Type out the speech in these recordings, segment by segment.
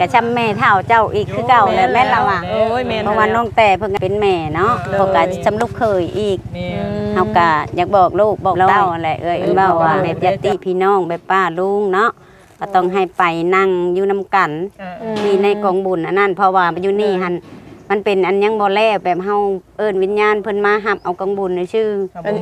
ກະຊ່ຳແມ່ເຖົ້າເຈົ້າອີກຄືເກົ່າແຫຼະ ໂອ້ ແມ່ນລະວ່າ ໂອ້ຍ ແມ່ນ ເພາະວ່າ ແລ້ວ ນ້ອງແຕເພິ່ນກະເປັນແມ່ເນາະ ໂດຍ ເພິ່ນກະຊ່ຳລູກເຂີຍອີກ ແມ່ນ ອືມ ເຮົາກະຢາກບອກລູກບອກເຕົ້າຫັ້ນແຫຼະ ເອື້ອຍເອີ້ນເວົ້າວ່າ ແບບຍາດຕິພີ່ນ້ອງ ແບບປ້າລຸງເນາະ ກະຕ້ອງໃຫ້ໄປນັ່ງຢູ່ນຳກັນ ເອີ ທີ່ໃນກອງບຸນອັນນັ້ນ ເພາະວ່າຢູ່ນີ້ຫັ້ນ ມັນເປັນອັນຍັງບໍ່ແລ້ວ ແບບເຮົາເອີ້ນວິນຍານເພິ່ນມາຮັບເອົາກອງບຸນຊື່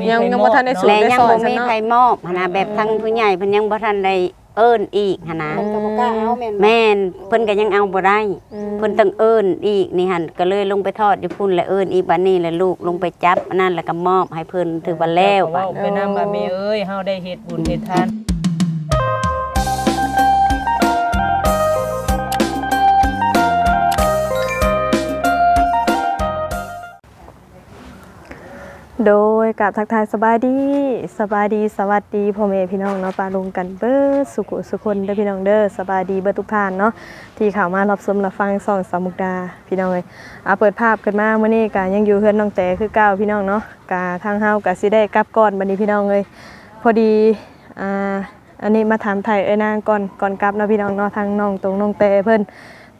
ໆ ຍັງ ຍັງບໍ່ທັນໄດ້ ແລະ ຍັງບໍ່ມີໃຜມອບຫັ້ນນະ ແບບທາງຜູ້ໃຫຍ່ເພິ່ນຍັງບໍ່ທັນໄດ້ ເອີ້ນອີກຫັ້ນນະ ເພິ່ນກໍບໍ່ກ້າເອົາແມ່ນບໍ່? ແມ່ນ ເພິ່ນກໍຍັງເອົາບໍ່ໄດ້ ອືມ ເພິ່ນຕ້ອງເອີ້ນອີກນີ້ຫັ້ນ ກໍເລີຍລົງໄປທອດຢູ່ພຸ້ນ ແລ້ວເອີ້ນອີກ ບາດນີ້ແຫຼະລູກລົງໄປຈັບອັນນັ້ນ ແລ້ວກໍມອບໃຫ້ເພິ່ນ ຖືວ່າແລ້ວ ເຈົ້າກໍເວົ້າໄປນຳວ່າ ໂອ້ ແມ່ເອີຍ ເຮົາໄດ້ເຮັດບຸນເຮັດທານ. ໂດຍ ກາບທັກທາຍສະບາຍດີ ສະບາຍດີ ສະຫວັດດີພໍ່ແມ່ພີ່ນ້ອງເນາະ ປະລຸງກັນເບິດສຸຂຸສຸຄົນເດີພີ່ນ້ອງເດີ ສະບາຍດີເບິດທຸກທ່ານເນາະ ທີ່ເຂົ້າມາຮັບຊົມຮັບຟັງຊ່ອງສາວມຸກດາພີ່ນ້ອງເອີຍ. ອາ ເປີດພາບຂຶ້ນມາມື້ນີ້ກະຍັງຢູ່ເຮືອນນ້ອງແຕຄືເກົ່າພີ່ນ້ອງເນາະ ກະທາງເຮົາກະຊິໄດ້ກັບກ່ອນບັດນີ້ພີ່ນ້ອງເອີຍ ພໍດີ ອາ ອັນນີ້ມາຖາມໄຖ່ເອື້ອຍນາງກ່ອນ ກ່ອນກັບເນາະພີ່ນ້ອງເນາະ ທາງນ້ອງຕົງນ້ອງແຕເພິ່ນ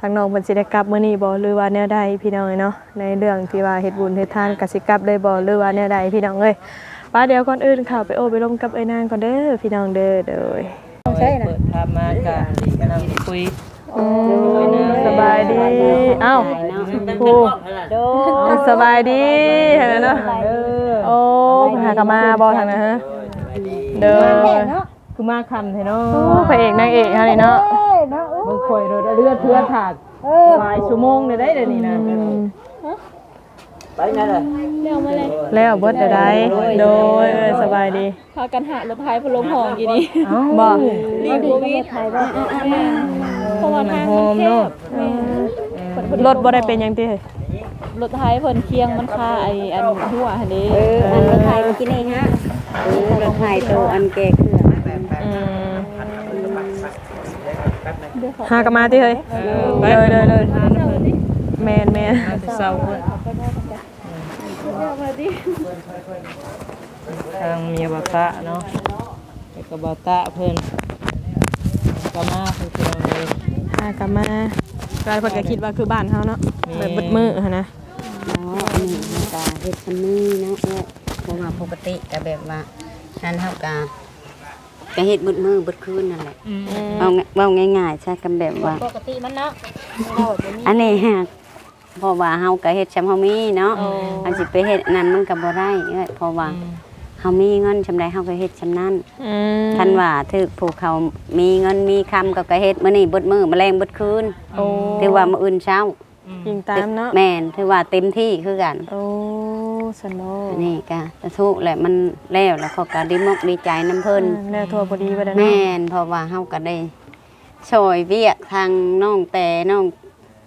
ທາງນ້ອງເພິ່ນຊິໄດ້ກັບມື້ນີ້ບໍ່ ຫຼືວ່າແນວໃດພີ່ນ້ອງເອີຍເນາະ ໃນເລື່ອງທີ່ວ່າເຮັດບຸນເຮັດທານ ກະຊິກັບເລີຍບໍ່ ຫຼືວ່າແນວໃດພີ່ນ້ອງເອີຍ. ປະ ດຽວກ່ອນອື່ນເຂົ້າໄປໂອ້ໄປລົມກັບເອື້ອຍນາງກ່ອນເດີພີ່ນ້ອງເດີ. ໂດຍ ໃຊ່ນະ ເປີດພາບມາກະນັ່ງຄຸຍ ໂອ້ ສະບາຍດີ ເອົ້າ ໂດຍ ສະບາຍດີຫັ້ນນະເນາະ ເອີ ໂອ້ ເພິ່ນຫາກະມາບໍ່ທາງນັ້ນ ໂດຍ ຄືມາຄ່ຳແທ້ເນາະ ໂອ້ ພະເອກນາງເອກເຮົານີ້ເນາະ ເບິ່ງຂ້ອຍໂດດເລືອດເທື່ອຖາກ ເອີ ຫຼາຍຊົ່ວໂມງແລ້ວໄດ໋ ດຽວນີ້ນະ ອືມ ໄປແນ່ລະ ແລ້ວມາແລ້ວ ແລ້ວເບິດແລ້ວໄດ໋ ໂດຍ ເອີ ສະບາຍດີ ພາກັນຫາລົດໄຖເພິ່ນລົງຫ້ອງຢູ່ນີ້ ເອົ້າ ບໍ່ ນີ້ໂຄວິດ ເພາະວ່າທາງມັນແຄບ ແມ່ນ ລົດບໍ່ໄດ້ເປັນຫຍັງຕິ ລົດໄຖເພິ່ນຄຽງມັນຄາໄອ້ອັນຮົ່ວຫັ້ນເດ້ ເອີ ອັນລົດໄຖມື້ກີ້ນີ້ຮະ ເອີ ລົດໄຖໂຕອັນແກ່ເຄື່ອງ ອືມ ຫາກັນມາຕິເຮີ້ຍ ເອີ ໂດຍ ໂດຍ ໂດຍ ແມ່ນໆ ມາແຕ່ເຊົ້າພຸ້ນ ທາງເມຍບ່າວຕະເນາະ ແລ້ວກໍບ່າວຕະເພິ່ນ ກໍມາເພິ່ນ ພີ່ນ້ອງເອີຍ ຫາກັນມາ ກໍເພິ່ນກໍຄິດວ່າຄືບ້ານເຮົາເນາະ ແມ່ນ ແບບເບິດມື້ຫັ້ນນະ ເນາະ ອັນນີ້ເຮົາກໍເຮັດຊຳນີ້ເນາະ ເພາະວ່າປົກກະຕິກໍແບບວ່າ ນັ້ນເຮົາກໍ ກໍເຮັດເບິດມື້ເບິດຄືນນັ້ນແຫຼະ ອືມ ເວົ້າ ເວົ້າງ່າຍໆຊະ ກໍແບບວ່າ ປົກກະຕິມັນເນາະ ອັນນີ້ ເພາະວ່າເຮົາກໍເຮັດຊ່ຳເຮົາມີເນາະ ໂອ້ ເຮົາຊິໄປເຮັດອັນນັ້ນມັນກໍບໍ່ໄດ້ເອື້ອຍ ເພາະວ່າ ອືມ ເຮົາມີເງິນຊ່ຳໃດເຮົາກໍເຮັດຊ່ຳນັ້ນ ອືມ ຄັນວ່າຖືກຜູ້ເຂົາມີເງິນມີຄຳ ເຂົາກໍເຮັດມື້ນີ້ເບິດມື້ ມາແລງເບິດຄືນ ໂອ້ ຖືວ່າມື້ອື່ນເຊົ້າ ອືມ ອີງຕາມເນາະ ແມ່ນ ຖືວ່າເຕັມທີ່ຄືກັນ ໂອ້ ຊັ້ນເນາະ ອັນນີ້ກໍສາທຸແຫຼະ ມັນແລ້ວ ແລ້ວເຂົາກໍດີມົກດີໃຈນຳເພິ່ນ ອືມ ແລ້ວທົ່ວພໍດີບັດນັ້ນເນາະ ແມ່ນ ເພາະວ່າເຮົາກໍໄດ້ຊ່ອຍວຽກທາງນ້ອງແຕ ນ້ອງ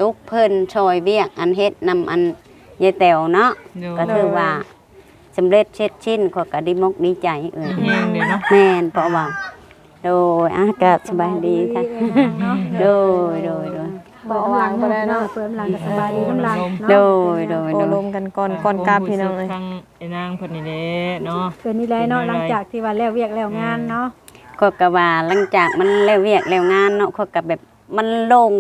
ຕຸກເພິ່ນຊ່ອຍວຽກອັນເຮັດນຳອັນຍາຍແຕວເນາະ ໂດຍ ກໍຖືວ່າສຳເລັດເສັດສິ້ນ ຂ້ອຍກໍດີມົກດີໃຈເອີຍ ແມ່ນເນາະ ແມ່ນ ເພາະວ່າ ໂດຍ ອາ ກໍສະບາຍດີ ໂດຍ ໂດຍ ໂດຍ ເປີດອຳຫຼັງກໍໄດ້ເນາະ ເປີດອຳຫຼັງກໍສະບາຍດີນຳຫຼັງເນາະ ໂດຍ ໂດຍ ໂອ້ລົມກັນກ່ອນ ກ່ອນກັບພີ່ນ້ອງເອີຍ ທາງອ້າຍນາງເພິ່ນນີ້ແຫຼະເນາະ ເພິ່ນນີ້ແຫຼະເນາະ ເປັນແນວໃດ ຫຼັງຈາກທີ່ວ່າແລ້ວວຽກແລ້ວງານເນາະ ແມ່ນ ຂ້ອຍກໍວ່າຫຼັງຈາກມັນແລ້ວວຽກແລ້ວງານເນາະ ຂ້ອຍກໍແບບ ມັນໂລ່ງ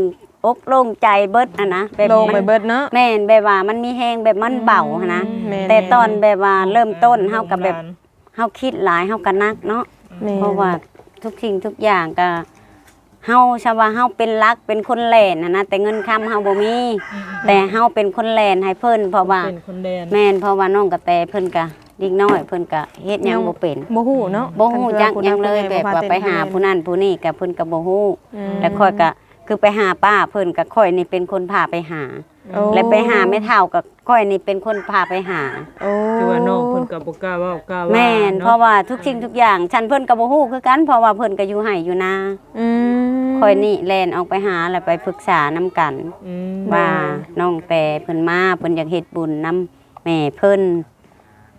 ອົກໂລ່ງໃຈເບິດຫັ້ນນະ ແບບ ໂລ່ງໄປເບິດເນາະ ແມ່ນ ແບບວ່າມັນມີແຮງ ແບບມັນເບົາຫັ້ນນະ ອືມ ແມ່ນ ແຕ່ຕອນແບບວ່າເລີ່ມຕົ້ນເຮົາກໍແບບ ເຮົາຄິດຫຼາຍເຮົາກໍໜັກເນາະ ແມ່ນ ເພາະວ່າທຸກສິ່ງທຸກຢ່າງກໍ ເຮົາ ຊະວ່າເຮົາເປັນຫຼັກເປັນຄົນແລ່ນຫັ້ນນະ ແຕ່ເງິນຄຳເຮົາບໍ່ມີ ອືມໆ ແຕ່ເຮົາເປັນຄົນແລ່ນໃຫ້ເພິ່ນ ເພາະວ່າ ເປັນຄົນແລ່ນ ແມ່ນ ເພາະວ່ານ້ອງກະແຕເພິ່ນກະ ເດັກນ້ອຍເພິ່ນກະເຮັດຫຍັງ ຍັງ ບໍ່ເປັນ ບໍ່ຮູ້ເນາະ ບໍ່ຮູ້ຈັກຫຍັງເລີຍ ແບບວ່າໄປຫາຜູ້ນັ້ນຜູ້ນີ້ກະເພິ່ນກະບໍ່ຮູ້ ອືມ ແລ້ວຂ້ອຍກະ ຄືໄປຫາປ້າເພິ່ນກະຂ້ອຍນີ້ເປັນຄົນພາໄປຫາ ໂອ້ ແລ້ວໄປຫາແມ່ເຖົ້າກະຂ້ອຍນີ້ເປັນຄົນພາໄປຫາ ໂອ້ ຄືວ່ານ້ອງເພິ່ນກໍບໍ່ກ້າເວົ້າກ້າວ່າ ແມ່ນ ເນາະ ເພາະວ່າທຸກສິ່ງທຸກຢ່າງ ຊັ້ນເພິ່ນກໍບໍ່ຮູ້ຄືກັນ ເພາະວ່າເພິ່ນກໍຢູ່ໄຮ່ຢູ່ນາ ອືມ ຂ້ອຍນີ້ແລ່ນອອກໄປຫາ ແລ້ວໄປປຶກສານຳກັນ ອືມ ວ່າ ແມ່ນ ນ້ອງແຕເພິ່ນມາ ເພິ່ນຢາກເຮັດບຸນນຳແມ່ເພິ່ນ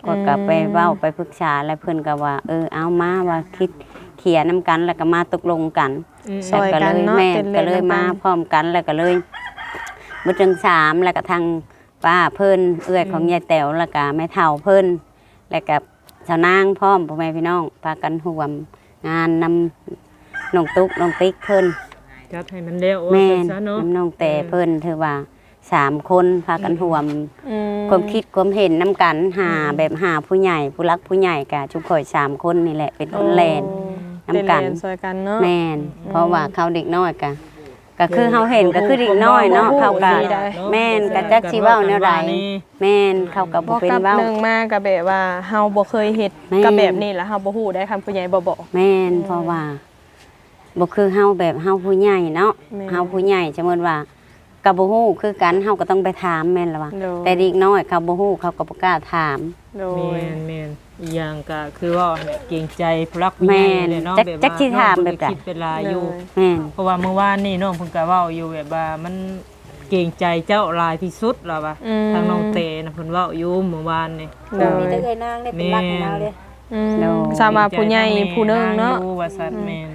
ຂ້ອຍກໍໄປເວົ້າ ອືມ ໄປປຶກສາ ແລ້ວເພິ່ນກໍວ່າ ເອີ ເອົາມາ ວ່າຄິດເຄຍນຳກັນ ແລ້ວກໍມາຕົກລົງກັນ ອືມ ແລ້ວກໍເລີຍ ຊ່ອຍກັນເນາະ ແມ່ນ ເຕັ້ນເຫຼັ້ນນຳກັນ ກໍເລີຍມາພ້ອມກັນ ແລ້ວກໍເລີຍ ໝົດທັງສາມ ແລ້ວກໍທັງ ປ້າເພິ່ນ ເອື້ອຍຂອງ ອືມ ຍາຍແຕວ ແລ້ວກະແມ່ເຖົ້າເພິ່ນ ແລ້ວກະຊາວນາງພ້ອມ ພໍ່ແມ່ພີ່ນ້ອງ ພາກັນຮ່ວມງານນຳນ້ອງຕຸກ ນ້ອງຕິກເພິ່ນ ຈັດໃຫ້ມັນແລ້ວ ແມ່ນ ວ່າຊັ້ນຊະເນາະ ນຳນ້ອງແຕ່ເພິ່ນ ເອີ ຖືວ່າສາມຄົນພາກັນ ອືມ ຮ່ວມ ອືມ ຄວາມຄິດຄວາມເຫັນນຳກັນ ຫາ ອືມ ແບບຫາຜູ້ໃຫຍ່ ຜູ້ຫຼັກຜູ້ໃຫຍ່ ກະຊຸມຂ້ອຍສາມຄົນນີ້ແຫຼະ ເປັນຄົນ ໂອ້ ແລ່ນນຳກັນ ເປັນແລ່ນຊ່ອຍກັນເນາະ ແມ່ນ ອືມ ເພາະວ່າເຂົາເດັກນ້ອຍກະ ກະຄືເຮົາເຫັນ ກະຄືເດັກນ້ອຍເນາະ ເຂົາກະ ແມ່ນ ກະຈັກຊິເວົ້າແນວໃດ ແມ່ນ ເຂົາກະບໍ່ເປັນເວົ້າ ໜຶ່ງມາກະແບບວ່າເຮົາບໍ່ເຄີຍເຮັດ ແມ່ນ ກະແບບນີ້ລະ ເຮົາບໍ່ຮູ້ໄດ໋ ຄັນຜູ້ໃຫຍ່ບໍ່ບອກ ແມ່ນ ອືມ ເພາະວ່າບໍ່ຄືເຮົາ ແບບເຮົາຜູ້ໃຫຍ່ເນາະ ແມ່ນ ເຮົາຜູ້ໃຫຍ່ ສົມມຸດວ່າ ກະບໍ່ຮູ້ຄືກັນ ເຮົາກະຕ້ອງໄປຖາມແມ່ນລະວະ ໂດຍ ແຕ່ເດັກນ້ອຍເຂົາບໍ່ຮູ້ ເຂົາກະບໍ່ກ້າຖາມ ໂດຍ ແມ່ນໆ ອີກຢ່າງກະຄືເວົ້າຫັ້ນແຫຼະ ເກງໃຈຜູ້ຫຼັກຜູ້ໃຫຍ່ ແມ່ນ ແຫຼະເນາະ ແບບວ່າ ຈັກ ຈັກຊິຖາມແບບໃດ ເນາະ ເພິ່ນກໍຄິດເປັນຫຼາຍຢູ່ ແມ່ນ ເພາະວ່າມື້ວານນີ້ນ້ອງເພິ່ນກໍເວົ້າຢູ່ ແບບວ່າມັນເກງໃຈເຈົ້າຫຼາຍທີ່ສຸດລະວ່າ ອືມ ທາງນ້ອງແຕ່ນະ ເພິ່ນເວົ້າຢູ່ມື້ວານນີ້ ໂດຍ ມີແຕ່ເອື້ອຍນາງເດ້ເປັນຫຼັກໃຫ້ລາວເດ້ ອືມ ໂດຍ ສຳວ່າຜູ້ໃຫຍ່ຜູ້ໜຶ່ງເນາະ ເກງໃຈທາງແມ່ນາງຢູ່ວ່າຊັ້ນ ອືມ ແມ່ນ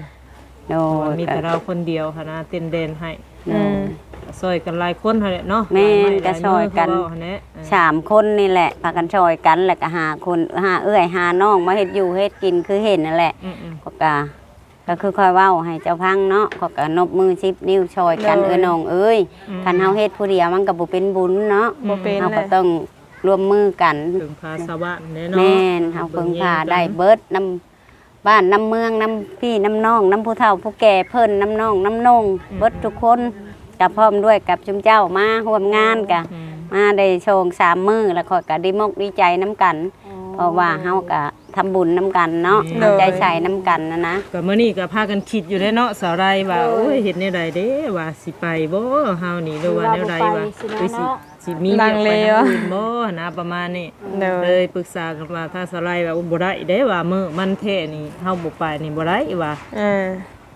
ໂດຍ ວ່າມີແຕ່ລາວຄົນດຽວຫັ້ນນະ ເຕັ້ນແດນໃຫ້ ໂດຍ ອືມ ກໍຊ່ອຍກັນຫຼາຍຄົນຫັ້ນແຫຼະເນາະ ແມ່ນ ຫຼາຍໄມ້ ກໍຊ່ອຍກັນ ຫຼາຍມື ຄືເວົ້າຫັ້ນແຫຼະ ເອີ ສາມຄົນນີ້ແຫຼະ ພາກັນຊ່ອຍກັນ ແລ້ວກໍຫາຄົນ ຫາເອື້ອຍຫານ້ອງມາເຮັດຢູ່ເຮັດກິນ ຄືເຫັນຫັ້ນແຫຼະ ອືມໆ ກໍ ກໍ ກໍຄືຂ້ອຍເວົ້າໃຫ້ເຈົ້າຟັງເນາະ ຂ້ອຍກໍນົບມືສິບນິ້ວຊ່ອຍກັນ ໂດຍ ເອີ ນ້ອງເອີຍ ອືມໆ ຄັນເຮົາເຮັດຜູ້ດຽວມັນກໍບໍ່ເປັນບຸນເນາະ ບໍ່ເປັນ ເຮົາກໍ ແຫຼະ ຕ້ອງຮ່ວມມືກັນ ເພິ່ງພາຊາວບ້ານແຫຼະເນາະ ແມ່ນ ເຮົາເພິ່ງພາໄດ້ເບິດ ນຳ ບ້ານນຳເມືອງ ນຳພີ່ນຳນ້ອງ ນຳຜູ້ເຖົ້າຜູ້ແກ່ເພິ່ນ ນຳນ້ອງນຳນຸ່ງ ອືມໆ ເບິດທຸກຄົນ ກະພ້ອມດ້ວຍກັບຊຸມເຈົ້າມາຮ່ວມງານ ໂອ້ ກະ ອືມ ມາໄດ້ສອງສາມມື້ ລະຂ້ອຍກະດີມົກດີໃຈນຳກັນ ອໍ ເພາະວ່າເຮົາກະທຳບຸນນຳກັນເນາະ ແມ່ນ ເອົາໃຈໃສ່ນຳກັນຫັ້ນນະ ກະມື້ນີ້ກະພາກັນຄິດຢູ່ເດ້ເນາະ ສາວໄລວ່າ ໂອ້ຍ ໂອ້ຍ ເຮັດແນວໃດເດ້ ວ່າຊິໄປບໍ່ ເຮົານີ້ ຫຼືວ່າແນວໃດວ່າ ຫຼືວ່າບໍ່ໄປ ຊິນະ ຄືຊິ ເນາະ ຊິມີວຽກໄປທາງອື່ນບໍ່ຫັ້ນນະ ປະມານນີ້ ໂດຍ ເລີຍປຶກສາກັນວ່າ ທາງສາວໄລວ່າ ໂອ້ ບໍ່ໄດ້ເດ້ວ່າ ມື້ມັນແທ້ນີ້ ເຮົາບໍ່ໄປນີ້ບໍ່ໄດ້ວ່າ ເອີ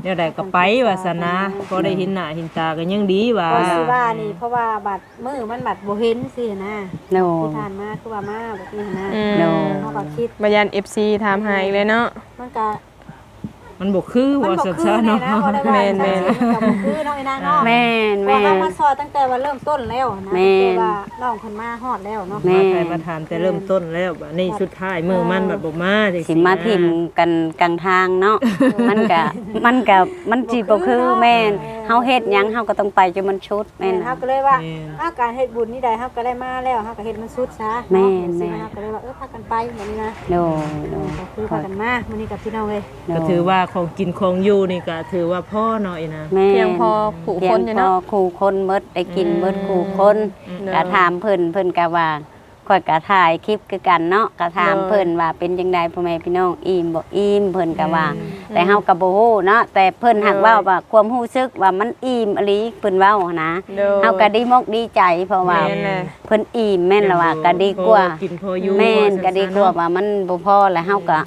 ແນວໃດກໍໄປວ່າຊັ້ນນະ ພໍໄດ້ເຫັນໜ້າເຫັນຕາກໍຍັງດີວ່າ ກໍຊິວ່ານີ້ ເພາະວ່າບັດມື້ມັນບັດບໍ່ເຫັນຊີ້ນະ ໂດຍ ທີ່ຜ່ານມາຄືວ່າມາແບບນີ້ຫັ້ນນະ ອືມ ໂດຍ ເຮົາກໍຄິດ ບໍ່ຢ້ານເອັຟຊີຖາມຫາອີກແລ້ວເນາະ ມັນກໍ ມັນບໍ່ຄື ມັນບໍ່ຄືວ່າຊັ້ນຊະເນາະ ແມ່ນໆ ມັນກໍບໍ່ຄືເນາະ ອີນາງເນາະ ແມ່ນໆ ເພາະວ່າເຮົາມາຊ່ອຍຕັ້ງແຕ່ວ່າເລີ່ມຕົ້ນແລ້ວນະ ແມ່ນ ຕັ້ງແຕ່ວ່ານ້ອງເພິ່ນມາຮອດແລ້ວເນາະ ແມ່ນ ມາໄຖ່ມາຖາມແຕ່ເລີ່ມຕົ້ນແລ້ວ ບາດນີ້ສຸດທ້າຍມື້ມັນບັດບໍ່ມາ ເອີ ຈັ່ງຊີ້ນະ ຊິມາຖິ້ມກັນກາງທາງເນາະ ມັນກະ ມັນກະ ມັນຊິບໍ່ຄື ບໍ່ຄືເນາະ ແມ່ນ ເອີ ເຮົາເຮັດຫຍັງເຮົາກໍຕ້ອງໄປຈົນມັນສຸດ ແມ່ນ ແມ່ນ ເຮົາກໍເລີຍວ່າ ແມ່ນ ເຮົາການເຮັດບຸນນີ້ໃດ ເຮົາກໍໄດ້ມາແລ້ວ ເຮົາກໍເຮັດມັນສຸດຊະ ແມ່ນໆ ເນາະ ຈັ່ງຊີ້ນະ ເຮົາກໍເລີຍວ່າ ເອີ ພາກັນໄປແບບນີ້ນະ ໂດຍ ໂດຍ ກໍຄືພາກັນມາມື້ນີ້ກັບພີ່ນ້ອງເອີຍ ໂດຍ ກໍຖືວ່າຂອງກິນຂອງຢູ່ນີ້ກໍຖືວ່າພໍເນາະ ອີນາງ ແມ່ນ ພຽງພໍຄູ່ຄົນຢູ່ເນາະ ພຽງພໍຄູ່ຄົນໝົດ ໄດ້ກິນ ອືມ ໝົດຄູ່ຄົນ ອືມ ກໍຖາມເພິ່ນ ເພິ່ນກໍວ່າ ຂ້ອຍກໍຖ່າຍຄລິບຄືກັນເນາະ ກໍຖາມ ໂດຍ ເພິ່ນວ່າເປັນຈັ່ງໃດພໍ່ແມ່ພີ່ນ້ອງ ອີ່ມບໍ່ອີ່ມ ເພິ່ນກໍວ່າ ອືມ ແຕ່ເຮົາກໍບໍ່ຮູ້ເນາະ ແຕ່ເພິ່ນ ໂດຍ ຫາກເວົ້າວ່າຄວາມຮູ້ສຶກວ່າມັນອີ່ມອີ່ຫຼີ ເພິ່ນເວົ້າຫັ້ນນະ ໂດຍ ເຮົາກໍດີມົກດີໃຈ ເພາະວ່າ ແມ່ນແຫຼະ ເພິ່ນອີ່ມແມ່ນລະວ່າ ແມ່ນ ກໍດີກວ່າ ພໍກິນພໍຢູ່ ແມ່ນ ວ່າຊັ້ນ ກໍດີກວ່າ ເນາະ ວ່າມັນບໍ່ພໍ ແລ້ວເຮົາກໍ ອືມ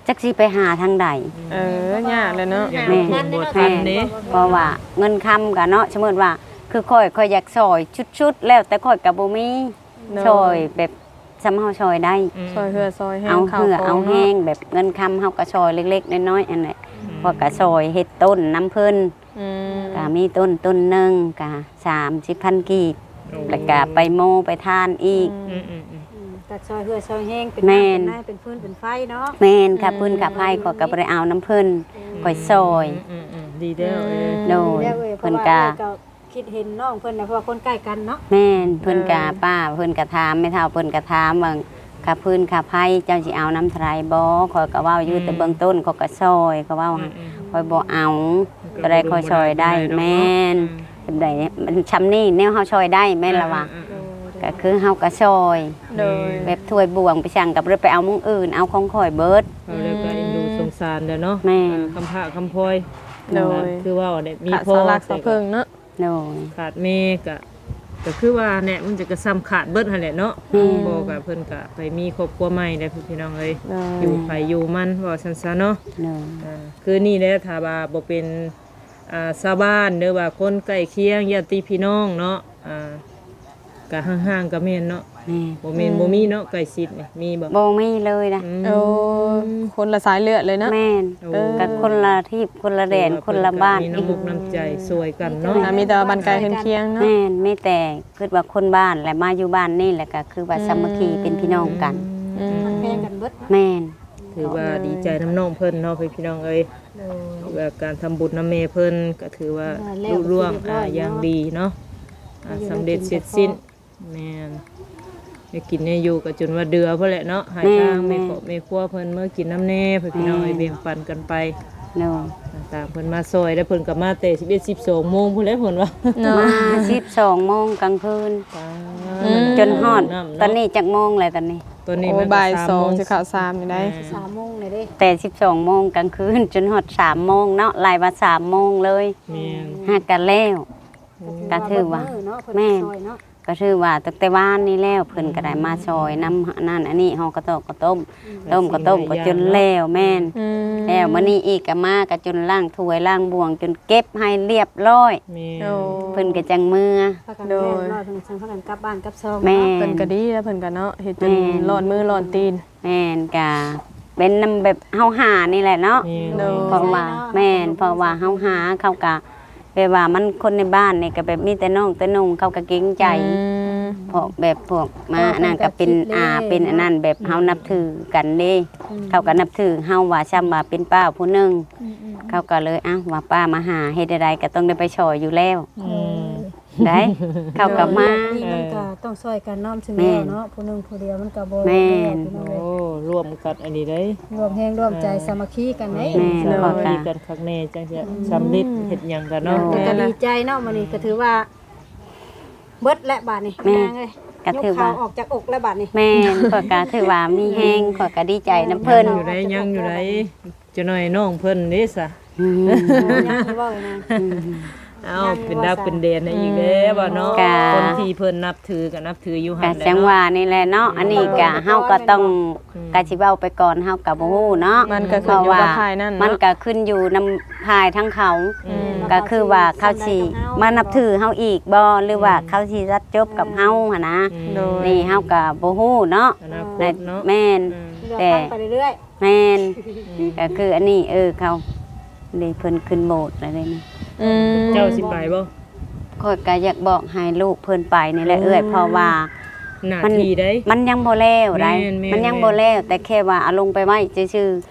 ຈັກຊິໄປຫາທາງໃດ ເອີ ຍາກແຫຼະເນາະ ຢາກ ແມ່ນ ບໍ່ທັນເດ້ ເພາະວ່າເງິນຄຳກໍເນາະ ສົມມຸດວ່າ ຄືຂ້ອຍ ຂ້ອຍຢາກຊ່ອຍສຸດໆ ແລ້ວ ແຕ່ຂ້ອຍກໍບໍ່ມີ ໂດຍ ຊ່ອຍແບບສ່ຳເຮົາຊ່ອຍໄດ້ ອືມ ຊ່ອຍເຫື່ອຊ່ອຍແຮງ ເອົາເຫື່ອເອົາແຮງ ເນາະ ແບບເງິນຄຳເຮົາກໍຊ່ອຍເລັກໆ ນ້ອຍໆ ຫັ້ນແຫຼະ ອືມ ຂ້ອຍກໍຊ່ອຍເຮັດຕົ້ນນຳເພິ່ນ ອືມ ກໍມີຕົ້ນ ຕົ້ນໜຶ່ງກໍສາມສິບພັນກີບ ໂອ້ ແລ້ວກໍໄປໂມໄປທານອີກ ອືມ ອືມໆໆ ອືມ ກໍຊ່ອຍເຫື່ອຊ່ອຍແຮງ ເປັນ ແມ່ນ ນ້ຳເປັນໃນ ເປັນຟືນເປັນໄຟເນາະ ແມ່ນ ຄ່າຟືນ ອືມ ຄ່າໄຟຂ້ອຍກໍບໍ່ໄດ້ເອົານຳເພິ່ນ ອືມ ຂ້ອຍຊ່ອຍ ອືມໆໆ ດີແລ້ວ ອືມ ເອີຍ ໂດຍ ດີແລ້ວເອີຍ ເພິ່ນກໍ ເພາະວ່າເອື້ອຍກໍຄິດເຫັນນ້ອງເພິ່ນນະ ເພາະວ່າຄົນໃກ້ກັນເນາະ ແມ່ນ ເພິ່ນກໍ ເອີ ປ້າເພິ່ນກໍຖາມ ແມ່ເຖົ້າເພິ່ນກໍຖາມວ່າ ຄ່າຟືນຄ່າໄຟເຈົ້າຊິເອົານຳເທົ່າໃດບໍ່ ຂ້ອຍກໍເວົ້າຢູ່ ອືມ ແຕ່ເບື້ອງຕົ້ນຂ້ອຍກໍຊ່ອຍ ຂ້ອຍເວົ້າ ອືມໆ ຂ້ອຍບໍ່ເອົາ ມັນກໍ ເທົ່າໃດຂ້ອຍຊ່ອຍໄດ້ ບໍ່ໄດ້ດອກເນາະ ແມ່ນ ອືມ ສ່ຳໃດ ມັນສ່ຳນີ້ແນວເຮົາຊ່ອຍໄດ້ແມ່ນລະວ່າ ເອີໆໆ ກໍຄືເຮົາກໍຊ່ອຍ ໂດຍ ແບບຖ້ວຍບ່ວງໄປສັງກໍບໍ່ໄດ້ໄປເອົາໝ່ອງອື່ນ ເອົາຂອງຂ້ອຍເບິດ ເອົາແລ້ວກໍເອັນດູ ອືມ ສົງສານແຫຼະເນາະ ແມ່ນ ອ່າ ຄຳພາກຄຳພອຍ ໂດຍ ຄືເວົ້າແຫຼະ ມີ ຂາດ ພໍ ເສົາຫຼັກເສົາເພິ່ງເນາະ ໂດຍ ຂາດແມ່ກໍ ກໍຄືວ່າແຫຼະ ມັນຈະກະສ່ຳຂາດເບິດຫັ້ນແຫຼະເນາະ ແມ່ນ ພໍ່ກໍເພິ່ນກໍໄປມີຄອບຄົວໃໝ່ແລ້ວ ພີ່ນ້ອງເອີຍ ໂດຍ ຢູ່ໃຜຢູ່ມັນ ເວົ້າຊັ້ນຊະເນາະ ໂດຍ ອ່າ ຄືນີ້ແຫຼະ ຖ້າວ່າບໍ່ເປັນ ອ່າ ຊາວບ້ານ ຫຼືວ່າຄົນໃກ້ຄຽງ ຍາດຕິພີ່ນ້ອງເນາະ ອ່າ ກະຫ່າງໆ ກໍແມ່ນເນາະ ແມ່ນ ບໍ່ແມ່ນ ອືມ ບໍ່ມີເນາະ ໃກ້ຊິດນີ້ ມີບໍ່? ບໍ່ມີເລີຍນະ ອືມ ໂອ້ ຄົນລະສາຍເລືອດເລີຍເນາະ ແມ່ນ ໂອ້ ກໍຄົນລະທີບ ຄົນລະແດນ ຄືວ່າ ຄົນລະບ້ານ ເພິ່ນກໍມີນ້ຳອົກນ້ຳໃຈຊ່ວຍກັນເນາະ ມີແຕ່ ອ່າ ມີແຕ່ວ່າບ້ານໄກເຮືອນຄຽງເນາະ ແມ່ນ ມີແຕ່ຄິດວ່າຄົນບ້ານ ແລະ ມາຢູ່ບ້ານນີ້ ແລ້ວກໍຄືວ່າ ອືມ ສາມັກຄີເປັນພີ່ນ້ອງກັນ ອືມ ຮັກແພງກັນເບິດເນາະ ແມ່ນ ຖືວ່າ ໂດຍ ດີໃຈນຳນ້ອງເພິ່ນເນາະ ພີ່ນ້ອງເອີຍ ໂດຍ ວ່າການທຳບຸນນຳແມ່ເພິ່ນກໍຖືວ່າ ອ່າ ລຸລ່ວງ ອ່າ ຢ່າງດີເນາະ ອ່າ ສຳເລັດເສັດສິ້ນ. ແມ່ນ ໄດ້ກິນໄດ້ຢູ່ກໍຈົນວ່າເດືອພຸ້ນແຫຼະເນາະ ໃຫ້ ແມ່ນ ທາງແມ່ ແມ່ ຄອບແມ່ຄົວເພິ່ນເມືອກິນນຳແດ່ ພີ່ນ້ອງເອີຍ ແມ່ນ ແບ່ງປັນກັນໄປ. ໂດຍ ຕາມເພິ່ນມາຊ່ອຍ ແລ້ວເພິ່ນກໍມາແຕ່ສິບເອັດ ສິບສອງໂມງພຸ້ນແຫຼະເພິ່ນວ່າ ເນາະ ມາສິບສອງໂມງກາງຄືນ ປາ ອືມ ຈົນຮອດ ຕອນນີ້ຈັກໂມງແລ້ວຕອນນີ້? ຕອນນີ້ ໂອ້ ມັນກໍ ບ່າຍສອງ ສາມໂມງ ຊິເຂົ້າສາມນີ້ໄດ໋ ແມ່ນ ສາມໂມງແລ້ວເດ້ ແຕ່ສິບສອງໂມງກາງຄືນຈົນຮອດສາມໂມງເນາະ ໄລ່ວ່າສາມໂມງເລີຍ ແມ່ນ ຫາກະແລ້ວ ໂອ້ ກໍຖືວ່າ ກໍຖືວ່າ ແມ່ນ ກໍຖືວ່າຕັ້ງແຕ່ວານນີ້ແລ້ວ ເພິ່ນກໍໄດ້ມາຊ່ອຍນຳອັນນັ້ນອັນນີ້ ຫໍ່ກະຕອກກະຕົ້ມ ອືມ ຕົ້ມກະຕົ້ມກໍຈົນແລ້ວ ແມ່ນ ອືມ ແລ້ວມື້ນີ້ອີກກໍມາກໍຈົນລ້າງຖ້ວຍລ້າງບ່ວງ ຈົນເກັບໃຫ້ລຽບຮ້ອຍ ແມ່ນ ໂອ້ ເພິ່ນກໍຈັ່ງເມືອ ພາກັນ ໂດຍ ລຽບຮ້ອຍ ເພິ່ນຈັ່ງພາກັນກັບບ້ານກັບຊ່ອງ ແມ່ນ ເນາະ ເພິ່ນກໍດີແລ້ວ ເພິ່ນກໍເນາະ ເຮັດຈົນ ແມ່ນ ລອດມືລອດຕີນ ແມ່ນ ກະເປັນນຳແບບເຮົາຫານີ້ແຫຼະເນາະ ແມ່ນ ໂດຍ ເພາະວ່າ ແມ່ນ ເພາະວ່າເຮົາຫາ ເຂົາກະແບບວ່າມັນຄົນໃນບ້ານນີ້ກະແບບມີແຕ່ນ້ອງແຕ່ໜຸ່ງ ເຂົາກະເກງໃຈ ອືມ ເພາະແບບພວກມາອັນນັ້ນກະເປັນອາ ເປັນອັນນັ້ນ ແບບເຮົານັບຖືກັນເດ້ ອືມ ເຂົາກະນັບຖືເຮົາວ່າ ຊ່ຳວ່າເປັນປ້າຜູ້ໜຶ່ງ ອືມໆໆ ເຂົາກະເລີຍ ອ້າວ ວ່າປ້າມາຫາ ເຮັດໃດໆກະຕ້ອງໄດ້ໄປຊ່ອຍຢູ່ແລ້ວ ອືມ ໄດ້ ເຂົາກໍມາ ນີ້ມັນກໍຕ້ອງຊ່ອຍກັນເນາະ ມັນຊິແມ່ນແລ້ວເນາະ ຜູ້ໜຶ່ງຜູ້ດຽວມັນກໍບໍ່ ແມ່ນ ແລ້ວ ພີ່ນ້ອງເອີຍ ໂອ້ ຮ່ວມກັນອັນນີ້ເດ້ ຮ່ວມແຮງຮ່ວມໃຈ ອ່າ ສາມັກຄີກັນເດ້ ແມ່ນ ສາມັກຄີກັນຄັກແນ່ ຈັ່ງຊິ ອືມ ສຳເລັດເຮັດຫຍັງກັນເນາະ ໂດຍ ກໍດີໃຈເນາະ ມື້ນີ້ກໍຖືວ່າເບິດແລ້ວບາດນີ້ ແມ່ນ ນາງເອີຍ ກໍຖືວ່າຍົກເຂົາອອກຈາກອົກແລ້ວບາດນີ້ ແມ່ນ ຂ້ອຍກໍຖືວ່າມີແຮງ ຂ້ອຍກໍດີໃຈນຳເພິ່ນ ຍັງຢູ່ໃດ ຍັງຢູ່ໃດ ຈັກໜ້ອຍນ້ອງເພິ່ນເດ້ຊະ ອືມ ຍັງເວົ້ານະ ອືມ ເອົ້າ ຍັງເປັນດາວເປັນແດນໃຫ້ອີກແລ້ວເນາະ ອືມ ຄົນທີ່ເພິ່ນນັບຖືກໍນັບຖືຢູ່ຫັ້ນແຫຼະເນາະ ກະຈັ່ງວ່ານີ້ແຫຼະເນາະ ອືມ ອັນນີ້ກະເຮົາກໍຕ້ອງ ອືມ ກະຊິເວົ້າໄປກ່ອນ ເຮົາກໍບໍ່ຮູ້ເນາະ ມັນກໍຂຶ້ນຢູ່ກັບພາຍນັ້ນເນາະ ມັນກໍຂຶ້ນຢູ່ນຳພາຍທາງເຂົາ ອືມ ກໍຄືວ່າເຂົາຊິມານັບຖືເຮົາອີກບໍ່ ຫຼືວ່າເຂົາຊິຕັດຈົບກັບເຮົາຫັ້ນນະ ອືມ ໂດຍ ນີ້ເຮົາກໍບໍ່ຮູ້ເນາະ ອະນາຄົດເນາະ ແມ່ນ ອືມ ແຕ່ ເລື່ອງໄປເລື້ອຍ ແມ່ນ ອືມ ກໍຄືອັນນີ້ ເອີ ເຂົາ ເດ້ ເພິ່ນຂຶ້ນໂບດແລ້ວເດ້ນີ້ ອືມ ເຈົ້າຊິໄປບໍ່? ຂ້ອຍກໍຢາກບອກໃຫ້ລູກເພິ່ນໄປນີ້ແຫຼະ ອືມ ເອື້ອຍ ເພາະວ່າໜ້າທີ່ໃດ໋ ມັນຍັງບໍ່ແລ້ວໃດ໋ ແມ່ນໆໆ ມັນຍັງບໍ່ແລ້ວ ແຕ່ແຄ່ວ່າເອົາລົງໄປໄວ້ຊື່ໆ ເອີ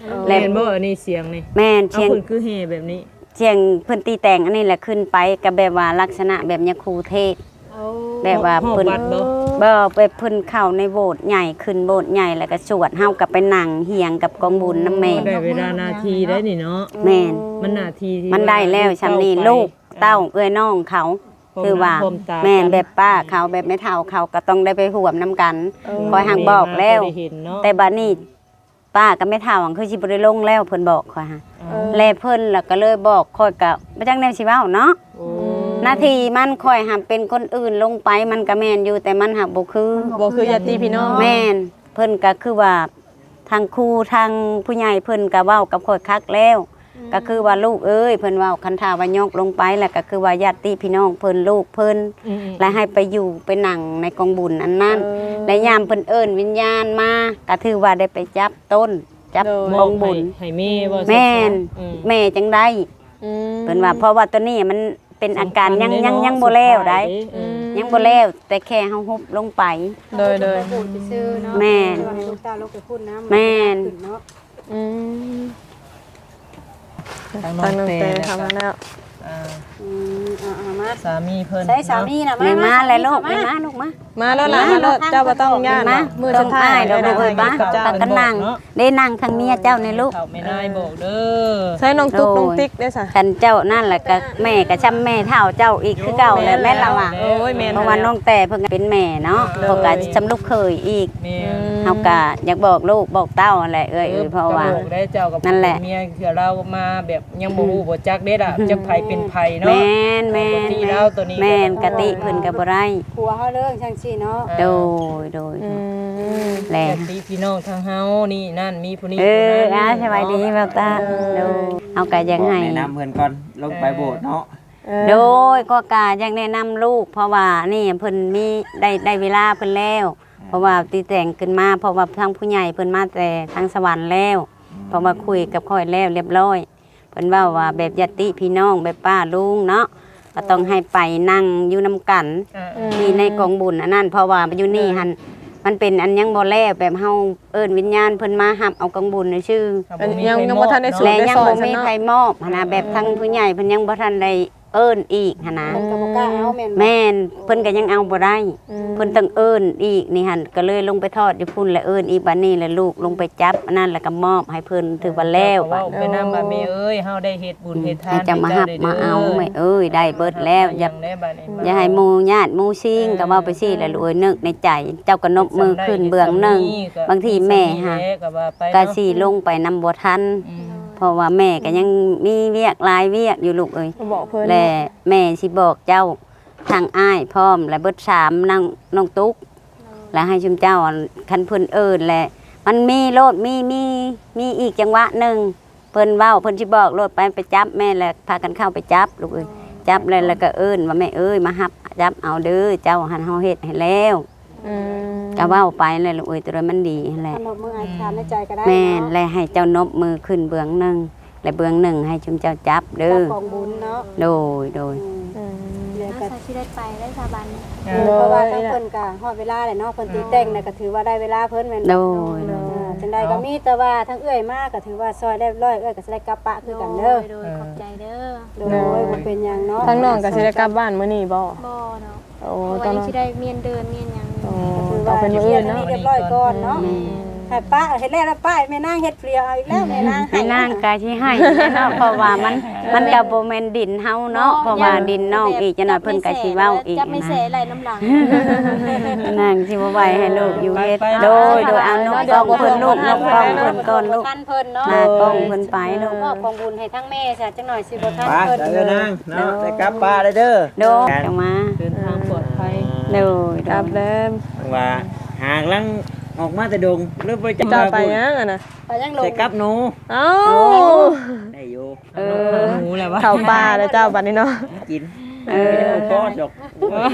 ແລ້ວ ແມ່ນບໍ່ອັນນີ້ສຽງນີ້? ແມ່ນ ສຽງ ເອົາ ເພິ່ນຄືແຫ່ແບບນີ້ ສຽງເພິ່ນຕີແຕ່ງອັນນີ້ແຫຼະ ຂຶ້ນໄປກໍແບບວ່າລັກສະນະແບບຍາຄູເທດ ໂອ້ ແບບວ່າເພິ່ນ ຮອດວັດບໍ່? ບໍ່ ແບບເພິ່ນເຂົ້າໃນໂບດໃຫຍ່ ຂຶ້ນໂບດໃຫຍ່ ແລ້ວກໍສວດ ເຮົາກໍໄປນັ່ງຮຽງກັບກອງບຸນນຳແມ່ ໄດ້ເວລາໜ້າທີ່ໄດ້ນີ້ເນາະ ແມ່ນ ມັນໜ້າທີ່ທີ່ ມັນໄດ້ແລ້ວຊ່ຳນີ້ ລູກເຕົ້າເອື້ອຍນ້ອງເຂົາ ຖືວ່າ ແມ່ນ ແບບປ້າເຂົາ ແບບແມ່ເຖົ້າເຂົາກໍຕ້ອງໄດ້ໄປຮ່ວມນຳກັນ ເອີ ຂ້ອຍຫາກບອກແລ້ວ ແຕ່ບາດນີ້ ປ້າກັບແມ່ເຖົ້າຫັ້ນຄືຊິບໍ່ໄດ້ລົງແລ້ວ ເພິ່ນບອກຂ້ອຍຫາ ເອີ ແລະເພິ່ນລະກໍເລີຍບອກ ຂ້ອຍກໍບໍ່ຈັກແນວຊິເວົ້າເນາະ ໂອ້ ໜ້າທີ່ມັນ ຂ້ອຍຫາເປັນຄົນອື່ນລົງໄປ ມັນກໍແມ່ນຢູ່ ແຕ່ມັນຫາກບໍ່ຄື ບໍ່ຄືຍາດຕິພີ່ນ້ອງ ແມ່ນ ເພິ່ນກໍຄືວ່າ ທາງຄູ ທາງຜູ້ໃຫຍ່ເພິ່ນກໍເວົ້າກັບຂ້ອຍຄັກແລ້ວ ອືມ ກໍຄືວ່າ ລູກເອີຍ ເພິ່ນເວົ້າ ຄັນຖ້າວ່າຍົກລົງໄປ ແລ້ວກໍຄືວ່າຍາດຕິພີ່ນ້ອງເພິ່ນ ລູກເພິ່ນ ອືມໆໆ ແລະໃຫ້ໄປຢູ່ໄປນັ່ງໃນກອງບຸນອັນນັ້ນ ເອີ ແລະຍາມເພິ່ນເອີ້ນວິນຍານມາ ກໍຖືວ່າໄດ້ໄປຈັບ ຕົ້ນ ຈັບ ໂດຍ ກອງບຸນ ໃຫ້ແມ່ບໍ່ ແມ່ນ ອືມ ແມ່ຈັ່ງໄດ້ ອືມ ເພິ່ນວ່າ ເພາະວ່າຕົວນີ້ມັນເປັນອາການຍັງ ສຳຄັນເດ້ເນາະ ຍັງ ຍັງບໍ່ແລ້ວໄດ໋ ອືມ ຍັງບໍ່ແລ້ວ ແຕ່ແຄ່ເຮົາຮຸບລົງໄປ ໂດຍໆ ແມ່ນ ແມ່ນ ອືມ ທາງນ້ອງແຕເຂົ້າມາແລ້ວ ອ່າ ອືມ ອ່າໆ ມາ ສາມີເພິ່ນ ໃສສາມີນະ ມາ ມາແລ້ວລູກ ມາ ມາລູກມາ ມາໂລດຫຼານ ມາໂລດ ເຈົ້າບໍ່ຕ້ອງຢ້ານ ມາ ມື້ສຸດທ້າຍ ເອີ ເດີ ພາກັນນັ່ງ ເດ້ນັ່ງຂ້າງເມຍເຈົ້ານີ້ລູກ ເຖົ້າແມ່ນາຍບອກເດີ ໃສ່ນ້ອງຕຸກ ໂອ້ຍ ນ້ອງຕິກເດ້ຊະ ຄັນເຈົ້ານັ້ນແຫຼະກໍແມ່ກໍຊ່ຳແມ່ເຖົ້າເຈົ້າອີກຄືເກົ່າແຫຼະ ແມ່ນລະວ່າ ໂອ້ຍ ແມ່ນ ເພາະວ່ານ້ອງແຕເພິ່ນກໍເປັນແມ່ເນາະ ເພິ່ນກໍຊ່ຳລູກເຂີຍອີກ ເຮົາກໍຢາກບອກລູກບອກເຕົ້າຫັ້ນແຫຼະເອື້ອຍ ເອີ ເພາະວ່າ ກໍບອກໄດ້ ເຈົ້າກໍ ນັ້ນແຫຼະ ເປັນເມຍເທື່ອລາວມາແບບ ຍັງບໍ່ຮູ້ບໍ່ຈັກເດ້ລະ ອືມ ຈັກໃຜເປັນໃຜເນາະ ແມ່ນໆ ແມ່ນ ກໍຕິລາວຕົວນີ້ ແມ່ນ ກໍຕິເພິ່ນກໍບໍ່ໄດ້ ຜົວເຮົາເລີຍຈັ່ງຊີ້ເນາະ ເອີ ໂດຍ ໂດຍ ອືມ ແລະ ຍາດຕິພີ່ນ້ອງທາງເຮົານີ້ນັ້ນ ມີຜູ້ນີ້ ເອີ ຜູ້ນັ້ນ ອ່າ ສະບາຍດີ ເນາະ ບ່າວຕາ ເອີ ໂດຍ ເຮົາກໍຢາກໃຫ້ ແນະນຳເພິ່ນກ່ອນ ລົງໄປໂບດເນາະ ເອີ ໂດຍ ກໍກະຢາກແນະນຳລູກ ເພາະວ່ານີ້ເພິ່ນມີ ໄດ້ ໄດ້ເວລາເພິ່ນແລ້ວ ເອີ ເພາະວ່າຕີແຕ່ງຂຶ້ນມາ ເພາະວ່າທາງຜູ້ໃຫຍ່ເພິ່ນມາແຕ່ທາງສະຫວັນແລ້ວ ອືມ ເພາະວ່າຄຸຍກັບຂ້ອຍແລ້ວລຽບຮ້ອຍ ເພິ່ນເວົ້າວ່າແບບຍາດຕິພີ່ນ້ອງ ແບບປ້າລຸງເນາະ ກໍຕ້ອງໃຫ້ໄປນັ່ງຢູ່ນຳກັນ ເອີ ທີ່ໃນກອງບຸນອັນນັ້ນ ເພາະວ່າຢູ່ນີ້ຫັ້ນ ມັນເປັນອັນຍັງບໍ່ແລ້ວ ແບບເຮົາເອີ້ນວິນຍານເພິ່ນມາຮັບເອົາກອງບຸນຊື່ໆ ຍັງ ຍັງບໍ່ທັນໄດ້ສູດ ແລະ ໄດ້ ຍັງບໍ່ມີໃຜມອບຫັ້ນນະ ແບບທາງຜູ້ໃຫຍ່ເພິ່ນຍັງບໍ່ທັນໄດ້ເອີ້ນອີກຫັ້ນນະ ເພິ່ນກໍບໍ່ກ້າເອົາແມ່ນບໍ່? ແມ່ນ ເພິ່ນກໍຍັງເອົາບໍ່ໄດ້ ອືມ ເພິ່ນຕ້ອງເອີ້ນອີກນີ້ຫັ້ນ ກໍເລີຍລົງໄປທອດຢູ່ພຸ້ນ ແລ້ວເອີ້ນອີກ ບາດນີ້ແຫຼະລູກລົງໄປຈັບອັນນັ້ນ ແລ້ວກໍມອບໃຫ້ເພິ່ນ ຖືວ່າແລ້ວ ເຈົ້າກໍເວົ້າໄປນຳວ່າ ບາດ ແມ່ເອີຍ ເຮົາໄດ້ເຮັດບຸນເຮັດທານ ໃຫ້ເຈົ້າມາຮັບມາເອົາ ແມ່ເອີຍ ໄດ້ເບິດແລ້ວ ຢ່າ ຢ່າໃຫ້ໝູ່ຍາດໝູ່ຊິງ ເອີ ກໍເວົ້າໄປຊີ້ແຫຼະລູກເອີຍ ນຶກໃນໃຈ ເຈົ້າກໍນົບມືຂຶ້ນເບື້ອງໜຶ່ງ ບາງທີແມ່ຫາ ກໍຊິລົງໄປນຳບໍ່ທັນ ອືມ ເພາະວ່າແມ່ກໍຍັງມີວຽກຫຼາຍວຽກຢູ່ລູກເອີຍ ແລະ ແມ່ຊິບອກເຈົ້າ ທັງອ້າຍພ້ອມ ແລະ ເບິດສາມ ນ້ອງ ນ້ອງຕຸກ ແລະ ໃຫ້ຊຸມເຈົ້າ ຄັນເພິ່ນເອີ້ນ ແລະ ມັນມີໂລດ ມີ ມີ ມີອີກຈັງຫວະໜຶ່ງ ເພິ່ນເວົ້າ ເພິ່ນຊິບອກໂລດ ໄປ ໄປຈັບແມ່ ແລ້ວພາກັນເຂົ້າໄປຈັບລູກເອີຍ ຈັບແລ້ວ ແລ້ວກໍເອີ້ນວ່າ ແມ່ເອີຍ ມາຮັບຈັບເອົາເດີ ເຈົ້າຫັ້ນເຮົາເຮັດໃຫ້ແລ້ວ ອືມ ກໍເວົ້າໄປແຫຼະລູກເອີຍ ຕົວໃດມັນດີຫັ້ນແຫຼະ ກໍນົບມືອະທິຖານໃນໃຈກໍໄດ້ ແມ່ນ ເນາະ ແລະ ໃຫ້ເຈົ້ານົບມືຂຶ້ນເບື້ອງໜຶ່ງ ແລະ ເບື້ອງໜຶ່ງໃຫ້ຊຸມເຈົ້າຈັບເດີ ເຈົ້າກອງບຸນເນາະ ໂດຍ ໂດຍ ອືມ ອືມ ແລ້ວກໍ ເຮົາຊິໄດ້ໄປແລ້ວຊະບາດນີ້ ເອີ ເພາະວ່າທາງເພິ່ນກໍຮອດເວລາແລ້ວເນາະ ເພິ່ນຕີແຕ່ງແລ້ວກໍຖືວ່າໄດ້ເວລາເພິ່ນແມ່ນບໍ່ ໂດຍ ໂດຍ ເອີ ຈັ່ງໃດກໍມີແຕ່ວ່າທາງເອື້ອຍມາກໍຖືວ່າຊ່ອຍໄດ້ຮຽບຮ້ອຍ ເອື້ອຍກໍຊິໄດ້ກັບປະຄືກັນເດີ ໂດຍ ໂດຍ ຂອບໃຈເດີ ໂດຍ ໂດຍ ບໍ່ເປັນຫຍັງເນາະ ທາງນ້ອງກໍຊິໄດ້ກັບບ້ານມື້ນີ້ບໍ່? ບໍ່ເນາະ ໂອ້ ຕ້ອງ ຍັງຊິໄດ້ມ້ຽນເດີນມ້ຽນຫຍັງ ໂອ້ ຕ້ອງເປັນມື້ອື່ນເນາະ ຮຽບຮ້ອຍກ່ອນເນາະ ແມ່ນ ໃຫ້ປະ ເຮັດແລ້ວລະປະ ແມ່ນາງເຮັດຜູ້ດຽວ ເອົາອີກແລ້ວ ແມ່ນາງ ແມ່ນາງກໍຊິໃຫ້ແຫຼະເນາະ ເພາະວ່າມັນ ມັນກໍບໍ່ແມ່ນດິນເຮົາເນາະ ເພາະວ່າດິນນ້ອງອີກ ຈັກໜ້ອຍເພິ່ນກໍຊິເວົ້າອີກ ຈັກແມ່ແສໄລ່ນຳຫຼັງ ນາງຊິບໍ່ໄຫວໃຫ້ລູກຢູ່ເຮັດ ໂດຍ ໂດຍ ເອົານົບກ້ອງເພິ່ນລູກ ນົບກ້ອງເພິ່ນກ່ອນລູກ ນະ ກ້ອງເພິ່ນໄປລູກ ມອບຂອງບຸນໃຫ້ທາງແມ່ຊະ ຈັກໜ້ອຍຊິບໍ່ທັນເພິ່ນ ໄປເດີນາງເນາະ ໄດ້ກັບປະແລ້ວເດີ ໂດຍ ຈັ່ງມາ ເດີນທາງປອດໄພ ໂດຍ ກັບແລ້ວ ວ່າຫາກຳລັງອອກມາແຕ່ດົງ ເລີຍບໍ່ໄດ້ຈັບ ເຈົ້າໄປຫຍັງຫັ້ນນະ ໄປຫຍັງລົງ ໃສ່ກັບໜູ ເອົ້າ ໄດ້ຢູ່ ເອີ ເຂົ້າປ່າແລ້ວເຈົ້າບັດນີ້ເນາະ ກິນ ເອີ ບໍ່ພໍດອກ ໂອ້ຍ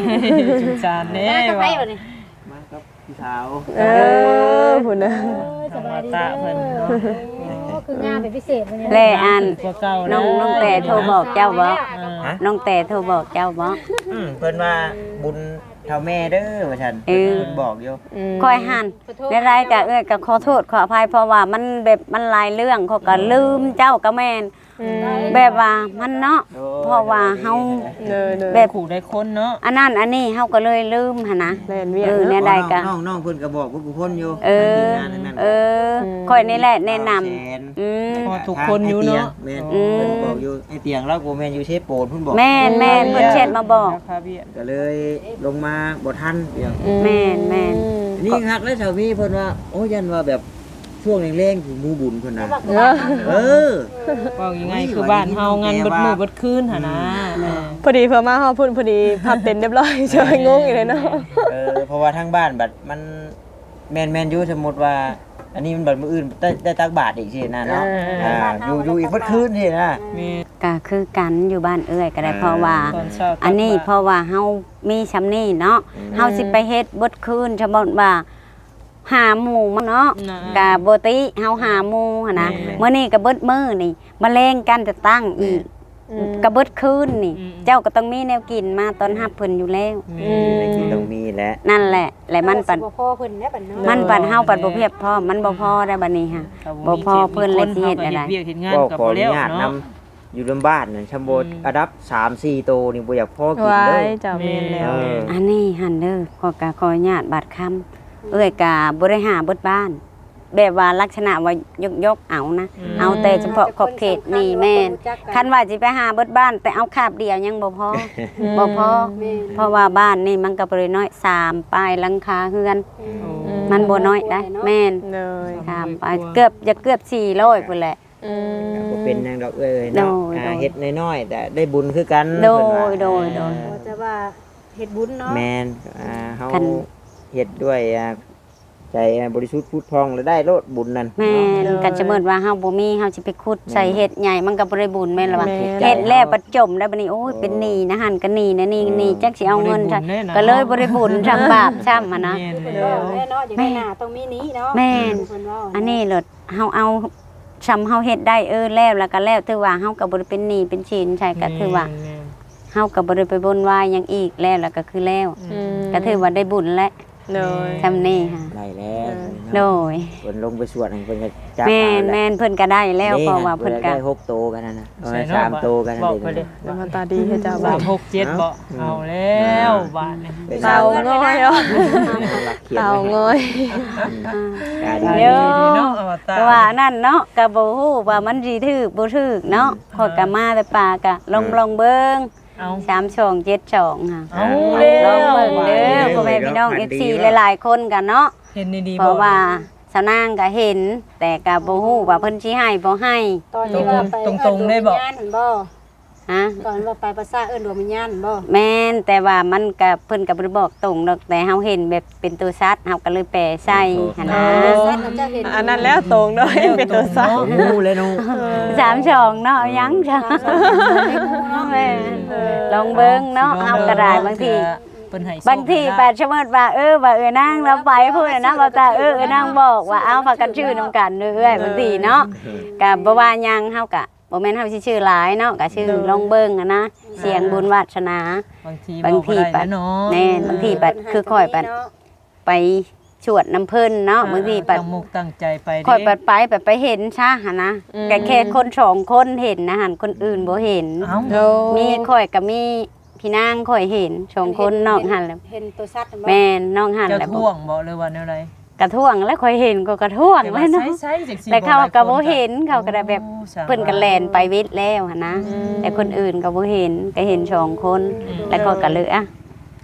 ສົງສານແດ່ ມາກັບໃຜບັດນີ້ ມາກັບ ຜູ້ສາວ ເອີ ພຸ້ນນະ ເອີ ສະບາຍດີເດີ ໂອ້ ຄືງາມເປັນພິເສດມື້ນີ້ ແລະ ອັນ ນ້ອງ ນ້ອງແຕໂທບອກເຈົ້າບໍ່? ຮະ? ນ້ອງແຕໂທບອກເຈົ້າບໍ່? ອືມ ເພິ່ນວ່າບຸນເຖົ້າແມ່ເດີວ່າຊັ້ນ ເອີ ເພິ່ນບອກຢູ່ ອືມ ຂ້ອຍຫັ້ນ ແນວໃດກະເອື້ອຍກະຂໍໂທດຂໍອະໄພ ເພາະວ່າມັນແບບ ມັນຫຼາຍເລື່ອງ ຂ້ອຍກະລືມ ເຈົ້າກະແມ່ນ ອືມ ແບບວ່າມັນເນາະ ໂດຍ ເພາະວ່າເຮົາ ໂດຍ ໂດຍ ແບບ ຄູ່ໄດ້ຄົນເນາະ ອັນນັ້ນອັນນີ້ເຮົາກໍເລີຍລືມຫັ້ນນະ ແມ່ນວຽກ ເອີ ເນາະ ແນວໃດກະ ນ້ອງ ນ້ອງເພິ່ນກໍບອກເບິດທຸກຄົນຢູ່ ເອີ ທາງທີມງານນັ້ນ ເອີ ອືມ ຂ້ອຍນີ້ແຫຼະແນະນຳ ອືມ ອືມ ພໍທຸກຄົນຢູ່ເນາະ ແມ່ນ ອືມ ເພິ່ນບອກຢູ່ ໄອ້ຕຽງລາວກໍແມ່ນຢູ່ເຊໂປນພຸ້ນບໍ ແມ່ນ ແມ່ນ ເພິ່ນແຊັດມາບອກ ກໍເລີຍລົງມາບໍ່ທັນ ອືມ ແມ່ນ ແມ່ນ ນີ້ຄັກແລ້ວສາວມີເພິ່ນວ່າ ໂອ້ ຢ້ານວ່າແບບ ຊ່ວງແລງໆ ຄືໝູ່ບຸນເພິ່ນນະ ເອີ ເວົ້າງ່າຍໆ ຄືບ້ານເຮົາງານເບິດມື້ເບິດຄືນຫັ້ນນະ ອືມ ເອີ ພໍດີເພິ່ນມາຮອດພຸ້ນ ພໍດີພັບເຕັນຮຽບຮ້ອຍ ເອີ ຊ່ວຍງົງອີກແລ້ວເນາະ ເອີ ເພາະວ່າທາງບ້ານບັດມັນ ແມ່ນ ແມ່ນຢູ່ ສົມມຸດວ່າ ອັນນີ້ມັນບັດມື້ອື່ນໄດ້ ໄດ້ຕັກບາດອີກຊີ້ນະເນາະ ເອີ ອ່າ ຢູ່ ຢູ່ອີກເບິດຄືນຊີ້ນະ ແມ່ນ ກະຄືກັນຢູ່ບ້ານເອື້ອຍກໍໄດ້ ອ່າ ເພາະວ່າ ຕອນເຊົ້າ ອັນນີ້ ຕັກບາດ ເພາະວ່າເຮົາມີຊ່ຳນີ້ເນາະ ອືມ ເຮົາຊິໄປເຮັດເບິດຄືນ ສົມມຸດວ່າ ຫາໝູ່ມາເນາະ ນະ ກະບໍ່ຕິເຮົາຫາໝູ່ຫັ້ນນະ ແມ່ນໆ ມື້ນີ້ກະເບິດມື້ນີ້ ມາແລງກັນຈະຕັ້ງອີກ ອືມ ກະເບິດຄືນນີ້ ອືມໆ ເຈົ້າກໍຕ້ອງມີແນວກິນມາຕ້ອນຮັບເພິ່ນຢູ່ແລ້ວ ແມ່ນ ອືມ ແນວກິນຕ້ອງມີແຫຼະ ນັ້ນແຫຼະ ແລະມັນປັດ ບໍ່ພໍເພິ່ນແລ້ວບັດເນາະ ມັນປັດເຮົາປັດບໍ່ພຽບພ້ອມ ມັນບໍ່ພໍໄດ້ບັດນີ້ຫະ ບໍ່ພໍເພິ່ນແລ້ວຊິເຮັດແນວໃດ ເວົ້າຂໍອະນຸຍາດນຳ ຢູ່ນຳບ້ານນັ້ນ ຊຳບໍ່ ອືມ ອັນດັບສາມສີ່ໂຕນີ້ບໍ່ຢາກພໍກິນເດີ ເຈົ້າ ແມ່ນແລ້ວ ເອີ ອັນນີ້ຫັ້ນເດີ ຂໍກະຂໍອະນຸຍາດບາດຄຳ ເອື້ອຍກະບໍ່ໄດ້ຫາເບິດບ້ານ ແບບວ່າລັກສະນະວ່າຍົກໆເອົານະ ອືມ ເອົາແຕ່ສະເພາະຂອບເຂດນີ້ ແມ່ນ ຄັນວ່າຊິໄປຫາເບິດບ້ານ ແຕ່ເອົາຄາບດຽວຍັງບໍ່ພໍ ອືມ ບໍ່ພໍ ແມ່ນ ເພາະວ່າບ້ານນີ້ມັນກະບໍ່ໄດ້ນ້ອຍ ສາມປາຍຫຼັງຄາເຮືອນ ອືມ ມັນບໍ່ນ້ອຍໄດ໋ ແມ່ນ ໂດຍ ສາມປາຍ ເກືອບ ຈະເກືອບສີ່ຮ້ອຍພຸ້ນແຫຼະ ອືມ ກໍບໍ່ເປັນຫຍັງດອກເອື້ອຍເນາະ ໂດຍ ອ່າ ໂດຍ ເຮັດນ້ອຍໆ ແຕ່ໄດ້ບຸນຄືກັນ ໂດຍ ເພິ່ນວ່າ ໂດຍ ໂດຍ ອ່າ ເພາະຈະວ່າເຮັດບຸນເນາະ ແມ່ນ ອ່າ ເຮົາ ຄັນ ເຮັດດ້ວຍ ອ່າ ໃຈ ອ່າ ບໍລິສຸດຜຸດຜ່ອງ ແລ້ວໄດ້ໂລດບຸນນັ້ນ ແມ່ນ ເນາະ ຄັນສົມມຸດວ່າເຮົາບໍ່ມີ ເຮົາຊິໄປຂຸດໃສ່ ອືມ ເຮັດຫຍັງ ມັນກໍບໍ່ໄດ້ບຸນແມ່ນລະວະ ແມ່ນ ເຮັດແລ້ວປະຈົມໄດ້ບັດນີ້ ໂອ້ຍ ໂອ້ ເປັນໜີ້ນະຫັ້ນກະໜີ້ນະນີ້ ເອີ ນີ້ ຈັກຊິເອົາເງິນ ບໍ່ໄດ້ບຸນເດ້ນະ ກໍເລີຍບໍ່ໄດ້ບຸນ ທຳບາບຊ້ຳຫັ້ນນະ ແມ່ນແລ້ວ ເນາະ ຢາກໄດ້ໜ້າຕ້ອງມີນີ້ເນາະ ແມ່ນ ເພິ່ນເວົ້າ ອັນນີ້ໂລດ ເຮົາເອົາຊ່ຳເຮົາເຮັດໄດ້ ເອີ ແລ້ວລະກະແລ້ວ ຖືວ່າເຮົາກະບໍ່ໄດ້ເປັນໜີ້ເປັນສິນໃຜ ກະຖືວ່າ ແມ່ນໆ ເຮົາກະບໍ່ໄດ້ໄປວົນວາຍຫຍັງອີກ ແລ້ວລະກະຄືແລ້ວ ອືມ ກະຖືວ່າໄດ້ບຸນແຫຼະ ໂດຍ ຊ່ຳນີ້ຫາ ໄດ້ແລ້ວ ເອີ ເນາະ ໂດຍ ເພິ່ນລົງໄປສວດຫັ້ນ ເພິ່ນກໍຈັບ ແມ່ນ ເອົາແລ້ວ ແມ່ນ ເພິ່ນກໍໄດ້ແລ້ວ ເດ້ ເພາະວ່າເພິ່ນກໍ ເພິ່ນໄດ້ຫົກໂຕກັນນັ້ນນະ ເອີ ໃສ່ເນາະ ສາມໂຕກັນນັ້ນ ບອກເພິ່ນເດ້ ເດ້ ມາຕາດີເຂົາເຈົ້າ ສາມຫົກເຈັດ ເນາະ ບໍ່ ເອົາແລ້ວ ອືມ ບາດນີ້ ເຕົາງອຍ ເອົາ ເຕົາງອຍ ອືມ ອືມ ຕາດີ ເອີ ເນາະ ເພາະວ່ານັ້ນເນາະ ກໍບໍ່ຮູ້ວ່າມັນຊິຖືກບໍ່ຖືກເນາະ ອືມ ຂ້ອຍກໍມາແຕ່ປ່າ ກໍລອງ ເອີ ລອງເບິ່ງ ເອົາ ສາມສອງເຈັດສອງ ຫາ ເອົາແລ້ວ ລອງເບິ່ງເດີ ພໍ່ແມ່ພີ່ນ້ອງ ເອັຟຊີ ຫຼາຍໆຄົນກັນເນາະ ເຫັນດີໆ ເພາະວ່າ ບໍ່ ສາວນາງກໍເຫັນ ແຕ່ກໍບໍ່ຮູ້ວ່າເພິ່ນຊິໃຫ້ບໍ່ໃຫ້ ຕອນທີ່ວ່າໄປ ຕົງໆ ເອີ້ນດວງວິນຍານຫັ້ນບໍ່? ຮະ? ຕອນວ່າໄປປາສາດເອີ້ນດວງວິນຍານຫັ້ນບໍ່? ແມ່ນ ແຕ່ວ່າມັນກໍ ເພິ່ນກໍບໍ່ໄດ້ບອກຕົງດອກ ແຕ່ເຮົາເຫັນແບບເປັນໂຕສັດ ເຮົາກໍເລີຍແປໃສ່ ໂອ້ ຫັ້ນນະ ເປັນໂຕສັດ ເຂົາເຈົ້າເຫັນ ອັນນັ້ນແລ້ວຕົງເນາະ ເປັນໂຕສັດ ເອີ ສາມສອງເນາະ ຫຍັງ ສາມສອງ ແມ່ນ ເອີ ລອງເບິ່ງເນາະ ເຮົາກໍໄດ້ ບາງທີ ເພິ່ນໃຫ້ໂຊກ ບາງທີບາດ ສົມມຸດວ່າ ເອີ ວ່າເອື້ອຍນາງລາວໄປພຸ້ນນະ ບໍ່ຕາ ເອີ ເອື້ອຍນາງບອກວ່າ ເອົາ ພາກັນຊື້ນຳກັນເອື້ອຍ ເອີ ບາງທີເນາະ ເອີ ກໍບໍ່ວ່າຫຍັງ ເຮົາກໍບໍ່ແມ່ນເຮົາຊິຊື້ຫຼາຍເນາະ ກໍຊື້ ໂດຍ ລອງເບິ່ງຫັ້ນນະ ເອີ ສ່ຽງບຸນວາດສະໜາ ບາງທີ ບາງທີ ບາດ ເນາະ ແມ່ນ ບາງທີບາດ ເອີ ຄືຂ້ອຍບາດ ເພິ່ນໃຫ້ໂຊກເນາະ ໄປສວດນຳເພິ່ນເນາະ ອ່າ ບາງທີບາດ ຕັ້ງອົກຕັ້ງໃຈໄປເດ້ ຂ້ອຍບາດໄປ ບາດໄປເຫັນຊະຫັ້ນນະ ອືມ ກໍແຄ່ຄົນສອງຄົນເຫັນນະຫັ້ນ ຄົນອື່ນບໍ່ເຫັນ ເອົ້າ ໂອ້ ມີຂ້ອຍກໍມີພີ່ນາງຂ້ອຍເຫັນສອງຄົນ ເຫັນ ນອກຫັ້ນແຫຼະ ເຫັນໂຕສັດນັ້ນບໍ່? ແມ່ນ ນອກຫັ້ນແຫຼະ ເຈົ້າທ້ວງບໍ່ ຫຼືວ່າແນວໃດ? ກະທ້ວງແຫຼະ ຂ້ອຍເຫັນກໍກະທ້ວງແຫຼະເນາະ ແຕ່ວ່າໃສໆ ຈັ່ງຊີ້ ແຕ່ເຂົາກໍບໍ່ເຫັນ ເຂົາກໍໄດ້ແບບ ໂອ້ ເພິ່ນກໍແລ່ນໄປເບິດແລ້ວຫັ້ນນະ ອືມ ແຕ່ຄົນອື່ນກໍບໍ່ເຫັນ ກໍເຫັນສອງຄົນ ອືມ ແລ້ວຂ້ອຍກໍເລີຍ ອ່ະ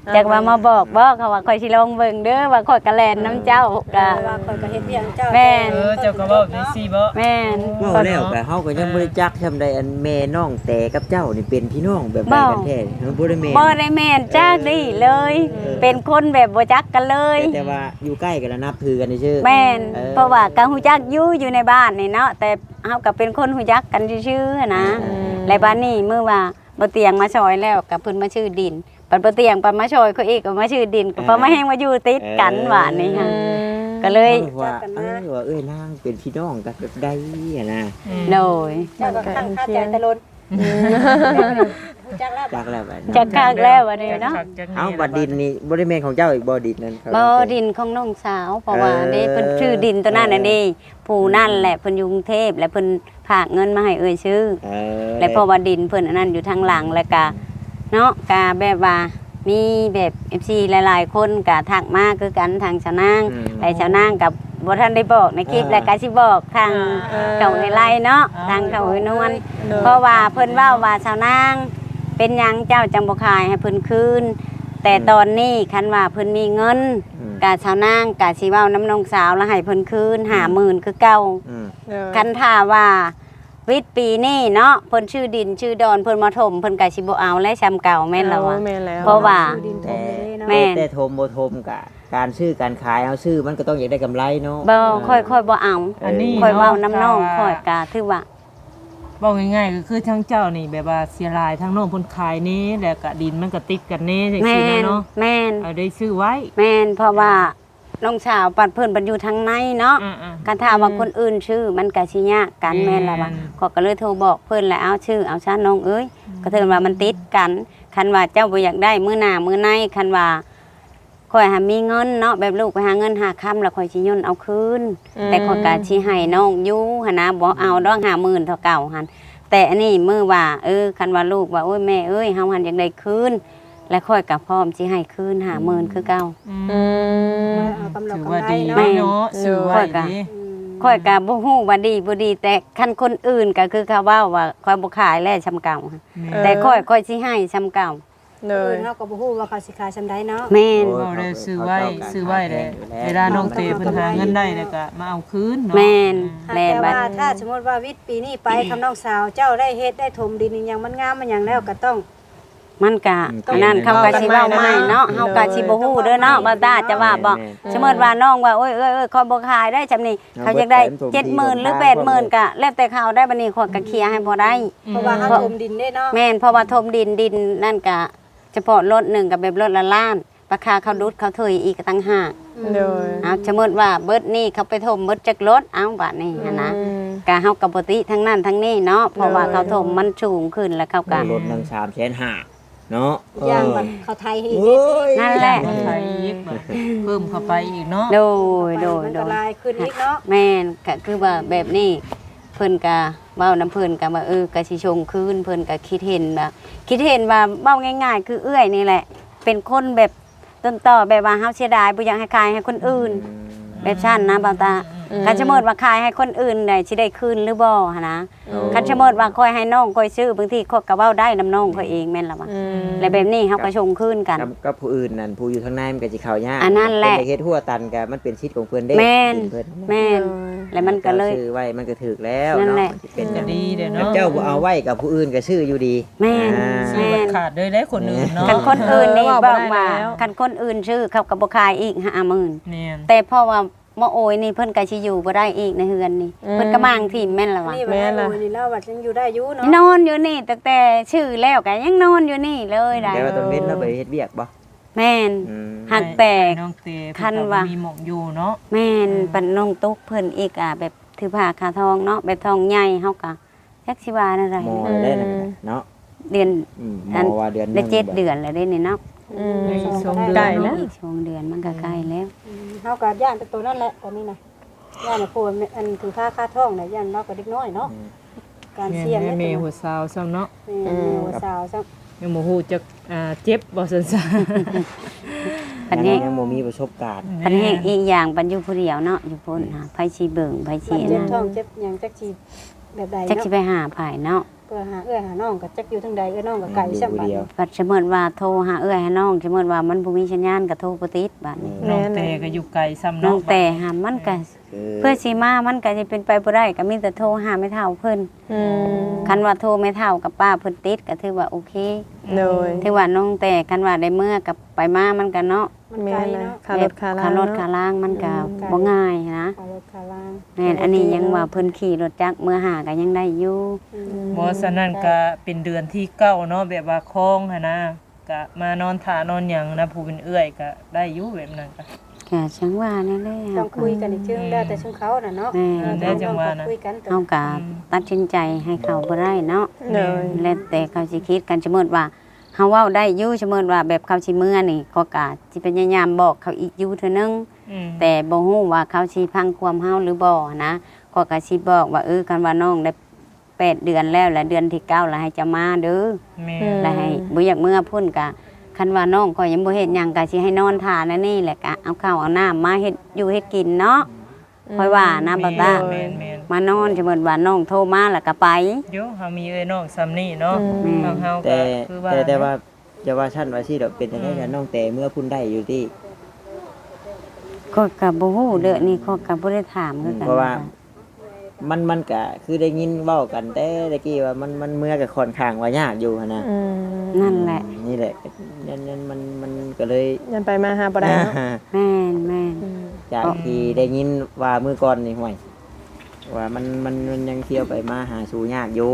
ອ່າ ຈັກວ່າມາບອກບໍ່ ເຂົາວ່າຂ້ອຍຊິລອງເບິ່ງເດີ ວ່າຂ້ອຍກໍແລ່ນນຳເຈົ້າ ເອີ ກໍ ເອີ ວ່າຂ້ອຍກໍເຮັດວຽກນຳເຈົ້າ ແມ່ນ ເອີ ເຈົ້າກໍເວົ້າຈັ່ງຊີ້ບໍ່? ແມ່ນ ເວົ້າແລ້ວກໍເຮົາກໍຍັງ ເອີ ບໍ່ໄດ້ຈັກຊ່ຳໃດ ອັນແມ່ນ້ອງແຕກັບເຈົ້ານີ້ເປັນພີ່ນ້ອງແບບໃດກັນແທ້? ບໍ່ ເຮົາບໍ່ໄດ້ແມ່ນ ບໍ່ໄດ້ແມ່ນຈັກດີ້ເລີຍ ເອີ ເປັນຄົນແບບບໍ່ຈັກກັນເລີຍ ແຕ່ ແຕ່ວ່າຢູ່ໃກ້ກັນລະນັບຖືກັນຊື່ໆ ແມ່ນ ເອີ ເພາະວ່າກໍຮູ້ຈັກຢູ່ ຢູ່ໃນບ້ານນີ້ເນາະ ແຕ່ເຮົາກໍເປັນຄົນຮູ້ຈັກກັນຊື່ໆຫັ້ນນະ ເອີ ແລະບາດນີ້ມື້ວ່າ ບໍ່ຕຽງມາຊ່ອຍແລ້ວ ກໍເພິ່ນມາຊື້ດິນ ບັດບໍ່ຕຽງ ບັດມາຊ່ອຍຂ້ອຍອີກ ກໍມາຊື້ດິນ ເອີ ກໍພໍມາແຮງມາຢູ່ຕິດກັນ ເອີ ບາດນີ້ ອືມ ກໍເລີຍ ເອີ ວ່າ ເອີ ວ່າເອື້ອຍນາງເປັນພີ່ນ້ອງກັນແບບໃດຫັ້ນນະ ອືມ ໂດຍ ເຈົ້າກໍຄ້າງຄາໃຈແຕ່ດົນ ອືມ ຮູ້ຈັກແລ້ວ ຈັກແລ້ວບາດນີ້ ຈັກຄັກແລ້ວບາດນີ້ເນາະ ຈັກຄັກຈັກແນ່ ເອົ້າ ບັດດິນນີ້ບໍ່ໄດ້ແມ່ນຂອງເຈົ້າອີກບໍ່? ດິນນັ້ນ ບໍ່ ດິນຂອງນ້ອງສາວ ເພາະວ່າ ເອີ ເດ້ ເພິ່ນຊື້ດິນຕົວນັ້ນນະເດ້ ຜູ້ນັ້ນແຫຼະ ອືມ ເພິ່ນຢູ່ກຸງເທບ ແລະເພິ່ນ ຝາກເງິນມາໃຫ້ເອື້ອຍຊື້ ເອີ ແລະເພາະວ່າດິນເພິ່ນອັນນັ້ນຢູ່ທາງຫຼັງ ແລ້ວກະເນາະ ກະແບບວ່າມີແບບເອັຟຊີຫຼາຍໆຄົນກະທັກມາຄືກັນທາງສາວນາງ ອືມ ແລະສາວນາງກະບໍ່ທັນໄດ້ບອກໃນຄລິບ ເອີ ແລະກະຊິບອກທາງ ເອີ ເຈົ້າເອື້ອຍໄລເນາະ ເອີ ທາງເຈົ້າເອື້ອຍນວນ ໂດຍ ເພາະວ່າເພິ່ນເວົ້າວ່າ ສາວນາງ ເປັນຫຍັງເຈົ້າຈັ່ງບໍ່ຂາຍໃຫ້ເພິ່ນຄືນ ແຕ່ ອືມ ຕອນນີ້ຄັນວ່າເພິ່ນມີເງິນ ອືມ ກະສາວນາງກະຊິເວົ້ານຳນ້ອງສາວ ລະໃຫ້ເພິ່ນຄືນ ອືມ ຫ້າໝື່ນຄືເກົ່າ ອືມ ໂດຍ ຄັນຖ້າວ່າວິດປີນີ້ເນາະ ເພິ່ນຊື້ດິນຊື້ດອນ ເພິ່ນມາຖົມ ເພິ່ນກະຊິບໍ່ເອົາແລ້ວ ຊ່ຳເກົ່າແມ່ນລະວະ ເອີ ແມ່ນແລ້ວ ເພາະວ່າ ຊື້ດິນຖົມເດ້ເນາະ ແມ່ນ ແຕ່ ແຕ່ຖົມບໍ່ຖົມກະ ການຊື້ການຂາຍ ເຮົາຊື້ມັນກໍຕ້ອງຢາກໄດ້ກຳໄລເນາະ ບໍ່ ເອີ ຂ້ອຍ ຂ້ອຍບໍ່ເອົາ ອັນນີ້ ຂ້ອຍເວົ້ານຳນ້ອງ ເນາະ ຂ້ອຍກະຖືວ່າ ເວົ້າງ່າຍໆ ກໍຄືທາງເຈົ້ານີ້ແບບວ່າເສຍຫຼາຍ ທາງນ້ອງເພິ່ນຂາຍແດ່ ແລ້ວກະດິນມັນກໍຕິດກັນແດ່ ຈັ່ງຊີ້ນະເນາະ ແມ່ນ ເອົາໄດ້ຊື້ໄວ້ ແມ່ນ ເພາະວ່າ ນ້ອງສາວບັດເພິ່ນບັດຢູ່ທາງໃນເນາະ ອ່າໆ ຄັນຖ້າວ່າ ອືມ ຄົນອື່ນຊື້ມັນກະຊິຍາກກັນ ແມ່ນ ແມ່ນລະວ່າ ຂ້ອຍກໍເລີຍໂທບອກເພິ່ນແລ້ວ ເອົາຊື້ເອົາຊະນ້ອງເອີຍ ອືມ ກໍຖືວ່າມັນຕິດກັນ ຄັນວ່າເຈົ້າບໍ່ຢາກໄດ້ມື້ໜ້າມື້ໃນ ຄັນວ່າຂ້ອຍຫາມີເງິນເນາະ ແບບລູກໄປຫາເງິນຫາຄຳ ແລ້ວຂ້ອຍຊິຍົນເອົາຄືນ ອືມ ແຕ່ຂ້ອຍກະຊິໃຫ້ນ້ອງຢູ່ຫັ້ນນະ ບໍ່ເອົາດອກຫ້າໝື່ນເທົ່າເກົ່າຫັ້ນ ແຕ່ອັນນີ້ມື້ວ່າ ເອີ ຄັນວ່າລູກວ່າ ໂອ້ຍ ແມ່ເອີຍ ເຮົາຫັ້ນຢາກໄດ້ຄືນ ແລະຂ້ອຍກໍພ້ອມຊິໃຫ້ຄືນຫ້າໝື່ນຄືເກົ່າ ອືມ ອືມ ຖືວ່າດີເນາະ ແມ່ນ ຊື້ໄວ້ ຂ້ອຍກໍ ອືມ ຂ້ອຍກໍບໍ່ຮູ້ວ່າດີບໍ່ດີ ແຕ່ຄັນຄົນອື່ນກໍຄືເຂົາເວົ້າວ່າ ຂ້ອຍບໍ່ຂາຍແລ້ວຊ່ຳເກົ່າ ແມ່ນ ແຕ່ຂ້ອຍ ຂ້ອຍຊິໃຫ້ຊ່ຳເກົ່າ ໂດຍ ເຮົາກໍບໍ່ຮູ້ວ່າເຂົາຊິຂາຍຊ່ຳໃດເນາະ ແມ່ນ ໂອ້ຍ ເວົ້າແລ້ວຊື້ໄວ້ ເຂົາເຈົ້າກໍ ຊື້ໄວ້ແຫຼະ ຂາຍແພງຢູ່ແລ້ວ ເວລານ້ອງເຕເພິ່ນຫາເງິນໄດ້ແລ້ວກໍມາເອົາຄືນເນາະ ແມ່ນ ອືມ ແມ່ນ ແຕ່ວ່າຖ້າສົມມຸດວ່າວິດປີນີ້ໄປ ຄັນນ້ອງສາວເຈົ້າໄດ້ເຮັດໄດ້ຖົມດິນອີ່ຫຍັງມັນງາມມັນຫຍັງແລ້ວກໍຕ້ອງ ມັນກະ ອືມ ອັນນັ້ນເຂົາກະຊິເວົ້າໃໝ່ເນາະ ໂດຍ ເຮົາກະຊິບໍ່ຮູ້ເດີເນາະ ບໍ່ຕາຈະວ່າບໍ່ ແມ່ນໆ ສົມມຸດວ່ານ້ອງວ່າ ໂອ້ຍ ເອີຍ ເອີຍ ຂ້ອຍບໍ່ຂາຍໄດ້ຊ່ຳນີ້ ເຮົາຢາກໄດ້ເຈັດໝື່ນ ຫຼື ແປດໝື່ນ ກະແລ້ວແຕ່ເຂົາໄດ້ ບັດນີ້ຂ້ອຍກະເຄຍໃຫ້ບໍ່ໄດ້ ອືມ ເພາະວ່າເຮົາຖົມດິນເດ້ເນາະ ແມ່ນ ເພາະວ່າຖົມດິນ ດິນນັ້ນກະສະເພາະລົດໜຶ່ງກະແບບລົດລະລ້ານ ປາຄາເຂົາດຸດເຂົາເຖິຍອີກກະຕ່າງຫາກ ອືມ ໂດຍ ເອົາ ສົມມຸດວ່າເບິດນີ້ເຂົາໄປຖົມເບິດຈັກລົດ ເອົາ ບາດນີ້ຫັ້ນນະ ອືມ ກະເຮົາກະບໍ່ຕິທາງນັ້ນທາງນີ້ເນາະ ເພາະວ່າ ໂດຍ ເຂົາຖົມມັນສູງຂຶ້ນ ແລ້ວເຂົາກະ ລົດໜຶ່ງສາມແສນຫ້າ ເນາະ ອີກຢ່າງ ເອີ ບັດເຂົາໄທໃຫ້ອີກ ໂອ້ຍ ນັ້ນແຫຼະ ເຂົາໄທອີກ ບັດເພີ່ມເຂົ້າໄປອີກເນາະ ໂດຍ ໂດຍ ມັນກໍ ໂດຍ ຫຼາຍຂຶ້ນອີກເນາະ ແມ່ນ ກໍຄືວ່າແບບນີ້ ເພິ່ນກໍເວົ້ານຳເພິ່ນກໍວ່າ ເອີ ກໍຊິສົ່ງຄືນ ເພິ່ນກໍຄິດເຫັນວ່າ ຄິດເຫັນວ່າ ເວົ້າງ່າຍໆ ຄືເອື້ອຍນີ້ແຫຼະ ເປັນຄົນແບບຕົ້ນຕໍ ແບບວ່າເຮົາເສຍດາຍ ບໍ່ຢາກໃຫ້ຂາຍໃຫ້ຄົນອື່ນ ອືມ ແບບຊັ້ນນະ ບ່າວຕາ ອືມ ຄັນສົມມຸດວ່າຂາຍໃຫ້ຄົນອື່ນໄດ້ ຊິໄດ້ຄືນຫຼືບໍ່ຫັ້ນນະ ໂອ້ ຄັນສົມມຸດວ່າຂ້ອຍໃຫ້ນ້ອງຂ້ອຍຊື້ ບາງທີຂ້ອຍກໍເວົ້າໄດ້ນຳນ້ອງຂ້ອຍເອງ ແມ່ນລະວະ ອືມ ແລະແບບນີ້ເຮົາກໍສົ່ງຄືນກັນ ກັບ ກັບຜູ້ອື່ນນັ້ນ ຜູ້ຢູ່ທາງໃນມັນກໍຊິເຂົ້າຍາກ ອັນນັ້ນແຫຼະ ເພິ່ນໄດ້ເຮັດຮົ້ວຕັນກໍມັນເປັນສິດຂອງເພິ່ນເດ້ ແມ່ນ ດິນເພິ່ນ ແມ່ນ ໂດຍ ແລະມັນກໍເລີຍ ເຈົ້າຊື້ໄວ້ມັນກໍຖືກແລ້ວເນາະ ນັ້ນແຫຼະ ມັນຊິເປັນ ມັນກໍດີເດ້ເນາະ ເຈົ້າບໍ່ເອົາໄວ້ກັບຜູ້ອື່ນກໍຊື້ຢູ່ດີ ແມ່ນ ອ່າ ຊື້ບັດຂາດເລີຍເດ້ຄົນອື່ນເນາະ ຄັນຄົນອື່ນນີ້ ເອີ ເວົ້າບໍ່ໄດ້ແລ້ວ ບອກວ່າ ຄັນຄົນອື່ນຊື້ ເຂົາກໍບໍ່ຂາຍອີກຫ້າໝື່ນ ແມ່ນ ແຕ່ເພາະວ່າ ໝໍໂອຍນີ້ເພິ່ນກໍຊິຢູ່ບໍ່ໄດ້ອີກໃນເຮືອນນີ້ ອືມ ເພິ່ນກໍມ້າງຖິ້ມແມ່ນລະວະ ນີ້ ແມ່ນລະ ໝໍໂອຍນີ້ລາວວ່າຍັງຢູ່ໄດ້ຢູ່ເນາະ ນອນຢູ່ນີ້ ຕັ້ງແຕ່ຊື້ແລ້ວກໍຍັງນອນຢູ່ນີ້ເລີຍໄດ໋ ແຕ່ວ່າຕອນເວັນລາວໄປເຮັດວຽກບໍ່ ແມ່ນ ອືມ ຫາກແຕ່ ນ້ອງເຕ ຄັນວ່າ ເພິ່ນກໍບໍ່ມີໝ່ອງຢູ່ເນາະ ແມ່ນ ອືມ ບັດນ້ອງຕຸກເພິ່ນອີກ ອາ ແບບຖືພາຄາທອງເນາະ ແບບທ້ອງໃຫຍ່ ເຮົາກໍ ຈັກຊິວ່າແນວໃດ ໝໍໄດ້ນັ້ນ ອືມ ເນາະ ເດືອນ ອືມ ໝໍວ່າເດືອນໜຶ່ງ ໄດ້ເຈັດເດືອນແລ້ວເດ້ນີ້ເນາະ ອືມ ໃນຊ່ວງ ໃກ້ແລ້ວ ອີກສອງເດືອນມັນກໍໃກ້ແລ້ວ ອືມ ເຮົາກໍຢ້ານແຕ່ໂຕນັ້ນແຫຼະ ຕອນນີ້ນະ ຢ້ານໂພດອັນຖືພາຄາທ້ອງນະ ຢ້ານລາວກໍເດັກນ້ອຍເນາະ ອືມ ການສ່ຽງ ແມ່ນແມ່ຫົວຊາວຊ້ຳເນາະ ແມ່ນ ອືມ ແມ່ຫົວຊາວຊ້ຳ ຍັງບໍ່ຮູ້ຈັກ ອ່າ ເຈັບບໍ່ຊັ້ນຊະ ພັນແຮງ ຍັງບໍ່ມີປະສົບການ ພັນແຮງ ແມ່ນ ອີກຢ່າງ ພັນຢູ່ຜູ້ດຽວເນາະ ຢູ່ພຸ້ນ ອືມ ຫາ ໃຜຊິເບິ່ງ ໃຜຊິ ບາດເຈັບທ້ອງເຈັບຫຍັງ ຈັກຊິແບບໃດເນາະ ຈັກຊິໄປຫາໃຜເນາະ ເພື່ອຫາເອື້ອຍຫານ້ອງກໍຈັກຢູ່ທາງໃດ ເອື້ອຍນ້ອງກໍໄກຊ້ຳ ບັດນີ້ ບັດສົມມຸດວ່າໂທຫາເອື້ອຍຫານ້ອງ ສົມມຸດວ່າມັນບໍ່ມີສັນຍານກໍໂທບໍ່ຕິດ ບັດນີ້ ອືມ ນ້ອງແຕ່ກໍຢູ່ໄກຊ້ຳເນາະ ນ້ອງແຕ່ຫາມັນກໍ ເອີ ເພື່ອຊິມາມັນກໍຊິເປັນໄປບໍ່ໄດ້ ກໍມີແຕ່ໂທຫາແມ່ເຖົ້າເພິ່ນ ອືມ ຄັນວ່າໂທແມ່ເຖົ້າກັບປ້າເພິ່ນຕິດ ກໍຖືວ່າໂອເຄ ໂດຍ ຖືວ່ານ້ອງແຕ່ ຄັນວ່າໄດ້ເມືອກັບໄປມາມັນກໍເນາະ ມັນໄກເນາະ ຄ່າລົດຄ່າລາງ ຄ່າລົດ ເນາະ ຄ່າລາງມັນກໍ ອືມ ບໍ່ງ່າຍນະ ຄ່າລົດຄ່າລາງ ແມ່ນ ແຕ່ ອັນນີ້ຍັງວ່າເພິ່ນຂີ່ລົດຈັກເມືອຫາກໍຍັງໄດ້ຢູ່ ອືມ ບໍ່ ສະນັ້ນກໍເປັນເດືອນທີເກົ້າເນາະ ແບບວ່າຄອງຫັ້ນນະ ກະມານອນຖ້ານອນຫຍັງນະ ຜູ້ເປັນເອື້ອຍກະໄດ້ຢູ່ແບບນັ້ນກະ ກະຈັ່ງວ່ານັ້ນແຫຼະ ຕ້ອງຄຸຍກັນອີກເທື່ອ ແມ່ນ ແລ້ວແຕ່ຊຸມເຂົານະເນາະ ແມ່ນ ເອີ ແລ້ວຈັ່ງວ່ານະ ຕ້ອງຄຸຍກັນ ເຮົາກະ ອືມ ຕັດສິນໃຈໃຫ້ເຂົາບໍ່ໄດ້ເນາະ ໂດຍ ແລ້ວແຕ່ເຂົາຊິຄິດກັນ ສົມມຸດວ່າເຮົາເວົ້າໄດ້ຢູ່ ສົມມຸດວ່າແບບເຂົາຊິເມືອນີ້ ຂ້ອຍກະຊິພະຍາຍາມບອກເຂົາອີກຢູ່ເທື່ອໜຶ່ງ ອືມ ແຕ່ບໍ່ຮູ້ວ່າເຂົາຊິຟັງຄວາມເຮົາຫຼືບໍ່ນະ ຂ້ອຍກະຊິບອກວ່າ ເອີ ຄັນວ່ານ້ອງໄດ້ ແປດເດືອນແລ້ວ ແລະເດືອນທີເກົ້າລະໃຫ້ເຈົ້າມາເດີ ແມ່ນ ລະໃຫ້ ອືມ ບໍ່ຢາກເມືອພຸ້ນກະ ຄັນວ່ານ້ອງຂ້ອຍຍັງບໍ່ເຮັດຫຍັງ ກະຊິໃຫ້ນອນຖ້າແນວນີ້ ແລະກະເອົາເຂົ້າເອົານ້ຳມາເຮັດຢູ່ເຮັດກິນເນາະ ອືມ ຂ້ອຍວ່ານະ ແມ່ນ ບ່າວຕາ ແມ່ນໆ ມານອນ ສົມມຸດວ່ານ້ອງໂທມາລະກະໄປ ໂຍ ເຮົາມີເອື້ອຍນ້ອງຊ່ຳນີ້ເນາະ ອືມ ແມ່ນ ທາງເຮົາ ແຕ່ ກະຄືວ່າ ແຕ່ ແຕ່ວ່າ ຢ່າວ່າຊັ້ນວ່າຊີ້ດອກ ເປັນຈັ່ງໃດ ອືມ ກັນ ນ້ອງແຕ່ເມືອພຸ້ນໄດ້ຢູ່ຕິ ຂ້ອຍກະບໍ່ຮູ້ເດີ ອືມ ນີ້ຂ້ອຍກະບໍ່ໄດ້ຖາມຄືກັນ ອືມ ເພາະວ່າ ມັນ ມັນກະຄືໄດ້ຍິນເວົ້າກັນແຕ່ຕະກີ້ວ່າ ມັນ ມັນເມືອກະຂ້ອນຂ້າງວ່າຍາກຢູ່ຫັ້ນນະ ອືມ ນັ້ນແຫຼະ ອືມ ນີ້ແຫຼະ ຍັນ ຍັນ ມັນ ມັນກະເລີຍ ຍັນໄປມາຫາບໍ່ໄດ້ເນາະ ແມ່ນ ແມ່ນ ອືມ ຈາກທີ່ໄດ້ຍິນວ່າມື້ກ່ອນນີ້ ຫ້ວຍ ວ່າມັນ ມັນ ມັນຍັງທຽວໄປມາຫາສູ່ຍາກຢູ່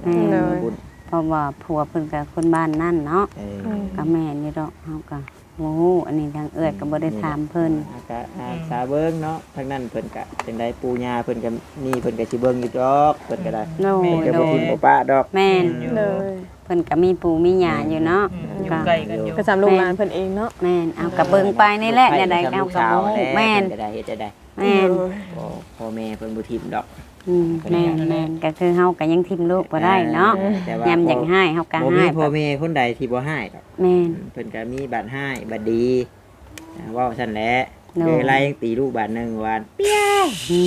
ແມ່ນ ບຸນ ເພາະວ່າຜົວເພິ່ນກະຄົນບ້ານນັ້ນເນາະ ເອີ ອືມ ກະແມ່ນຢູ່ດອກ ເຮົາກະ ບໍ່ຮູ້ ອັນນີ້ທາງເອື້ອຍກໍບໍ່ໄດ້ຖາມເພິ່ນ ອືມ ກະ ອ່າ ອືມ ສາເບິ່ງເນາະ ທາງນັ້ນເພິ່ນກະຈັ່ງໃດ ປູ່ຍ່າເພິ່ນກະ ນີ້ເພິ່ນກະຊິເບິ່ງຢູ່ດອກ ເພິ່ນກະໄດ້ ໂດຍ ເພິ່ນກະບໍ່ຖິ້ມບໍ່ປະດອກ ແມ່ນ ອືມ ໂດຍ ເພິ່ນກະມີປູ່ມີຍ່າຢູ່ເນາະ ອືມ ຢູ່ໃກ້ກັນຢູ່ ກະສ່ຳລູກຫຼານເພິ່ນເອງເນາະ ແມ່ນ ເອົາ ກະເບິ່ງໄປນີ້ແຫຼະ ແນວໃດເຮົາກະບໍ່ຮູ້ ແມ່ນ ເພິ່ນກະໄດ້ເຮັດຈັ່ງໃດ ແມ່ນ ໂດຍ ພໍ່ ພໍ່ແມ່ເພິ່ນບໍ່ຖິ້ມດອກ ອືມ ແມ່ນໆ ກະຄືເຮົາກະຍັງຖິ້ມລູກບໍ່ໄດ້ເນາະ ເອີ ແຕ່ວ່າ ຍາມຢາກຮ້າຍເຮົາກະຮ້າຍ ບໍ່ມີພໍ່ແມ່ຄົນໃດທີ່ບໍ່ຮ້າຍດອກ ແມ່ນ ອືມ ເພິ່ນກະມີບາດຮ້າຍບາດດີ ອ່າ ເວົ້າຊັ້ນແຫຼະ ໂດຍ ເວລາຍັງຕີລູກບາດໜຶ່ງຫວານ ປຽວ ອື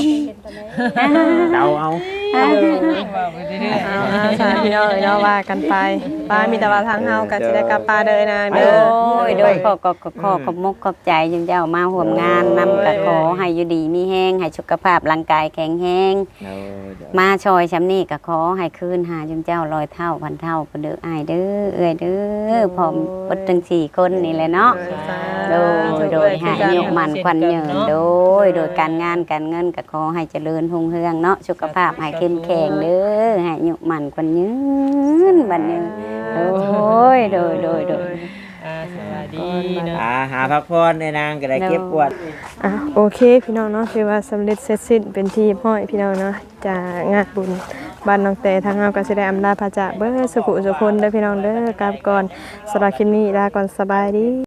ມ ເດົາເອົາ ເອີ ເວົ້າໄປເລື້ອຍໆ ເອົາໆ ສາທຸເນາະ ເນາະ ວ່າກັນໄປ ປ້າ ມີແຕ່ວ່າທາງເຮົາກະຊິໄດ້ກັບປ່າເດີນາງເດີ ໂດຍ ໂດຍ ຂໍ ຂໍ ຂໍຂອບມຸກຂອບໃຈຈຸມເຈົ້າມາຮ່ວມງານນຳ ກະຂໍໃຫ້ຢູ່ດີມີແຮງ ໃຫ້ສຸຂະພາບຮ່າງກາຍແຂງແຮງ ໂດຍ ໂດຍ ມາຊ່ອຍຊ່ຳນີ້ກະຂໍໃຫ້ຄືນຫາຈຸມເຈົ້າຮ້ອຍເທົ່າພັນເທົ່າພຸ້ນເດີ ອ້າຍເດີ ເອື້ອຍເດີ ພ້ອມເບິດທັງສີ່ຄົນນີ້ແຫຼະເນາະ ໂດຍ ໂດຍ ໃຫ້ອາຍຸໝັ້ນຂວັນຍືນ ໂດຍ ໂດຍ ການງານການເງິນກະຂໍໃຫ້ຈະເລີນຮຸ່ງເຮືອງເນາະ ສຸຂະພາບໃຫ້ເຂັ້ມແຂງເດີ ໃຫ້ອາຍຸໝັ້ນຂວັນຍືນ ບັດຍືນ ໂດຍ ໂດຍ ໂດຍ ໂດຍ ອ່າ ສະບາຍດີເນາະ ອ່າ ຫາພັກຜ່ອນ ເອື້ອຍນາງກະໄດ້ເກັບກວາດ ອ່າ ໂອເຄ ພີ່ນ້ອງເນາະ ຖືວ່າສຳເລັດເສັດສິ້ນເປັນທີ່ຮຽບຮ້ອຍ ພີ່ນ້ອງເນາະ ຈາກງານບຸນບ້ານນ້ອງແຕ ທາງເຮົາກໍຊິໄດ້ອຳລາພາຈາກເບິດສູ່ຜູ້ສູ່ຄົນເດີພີ່ນ້ອງເດີ ກັບກ່ອນ. ສຳລັບຄລິບນີ້ລາກ່ອນ ສະບາຍດີ.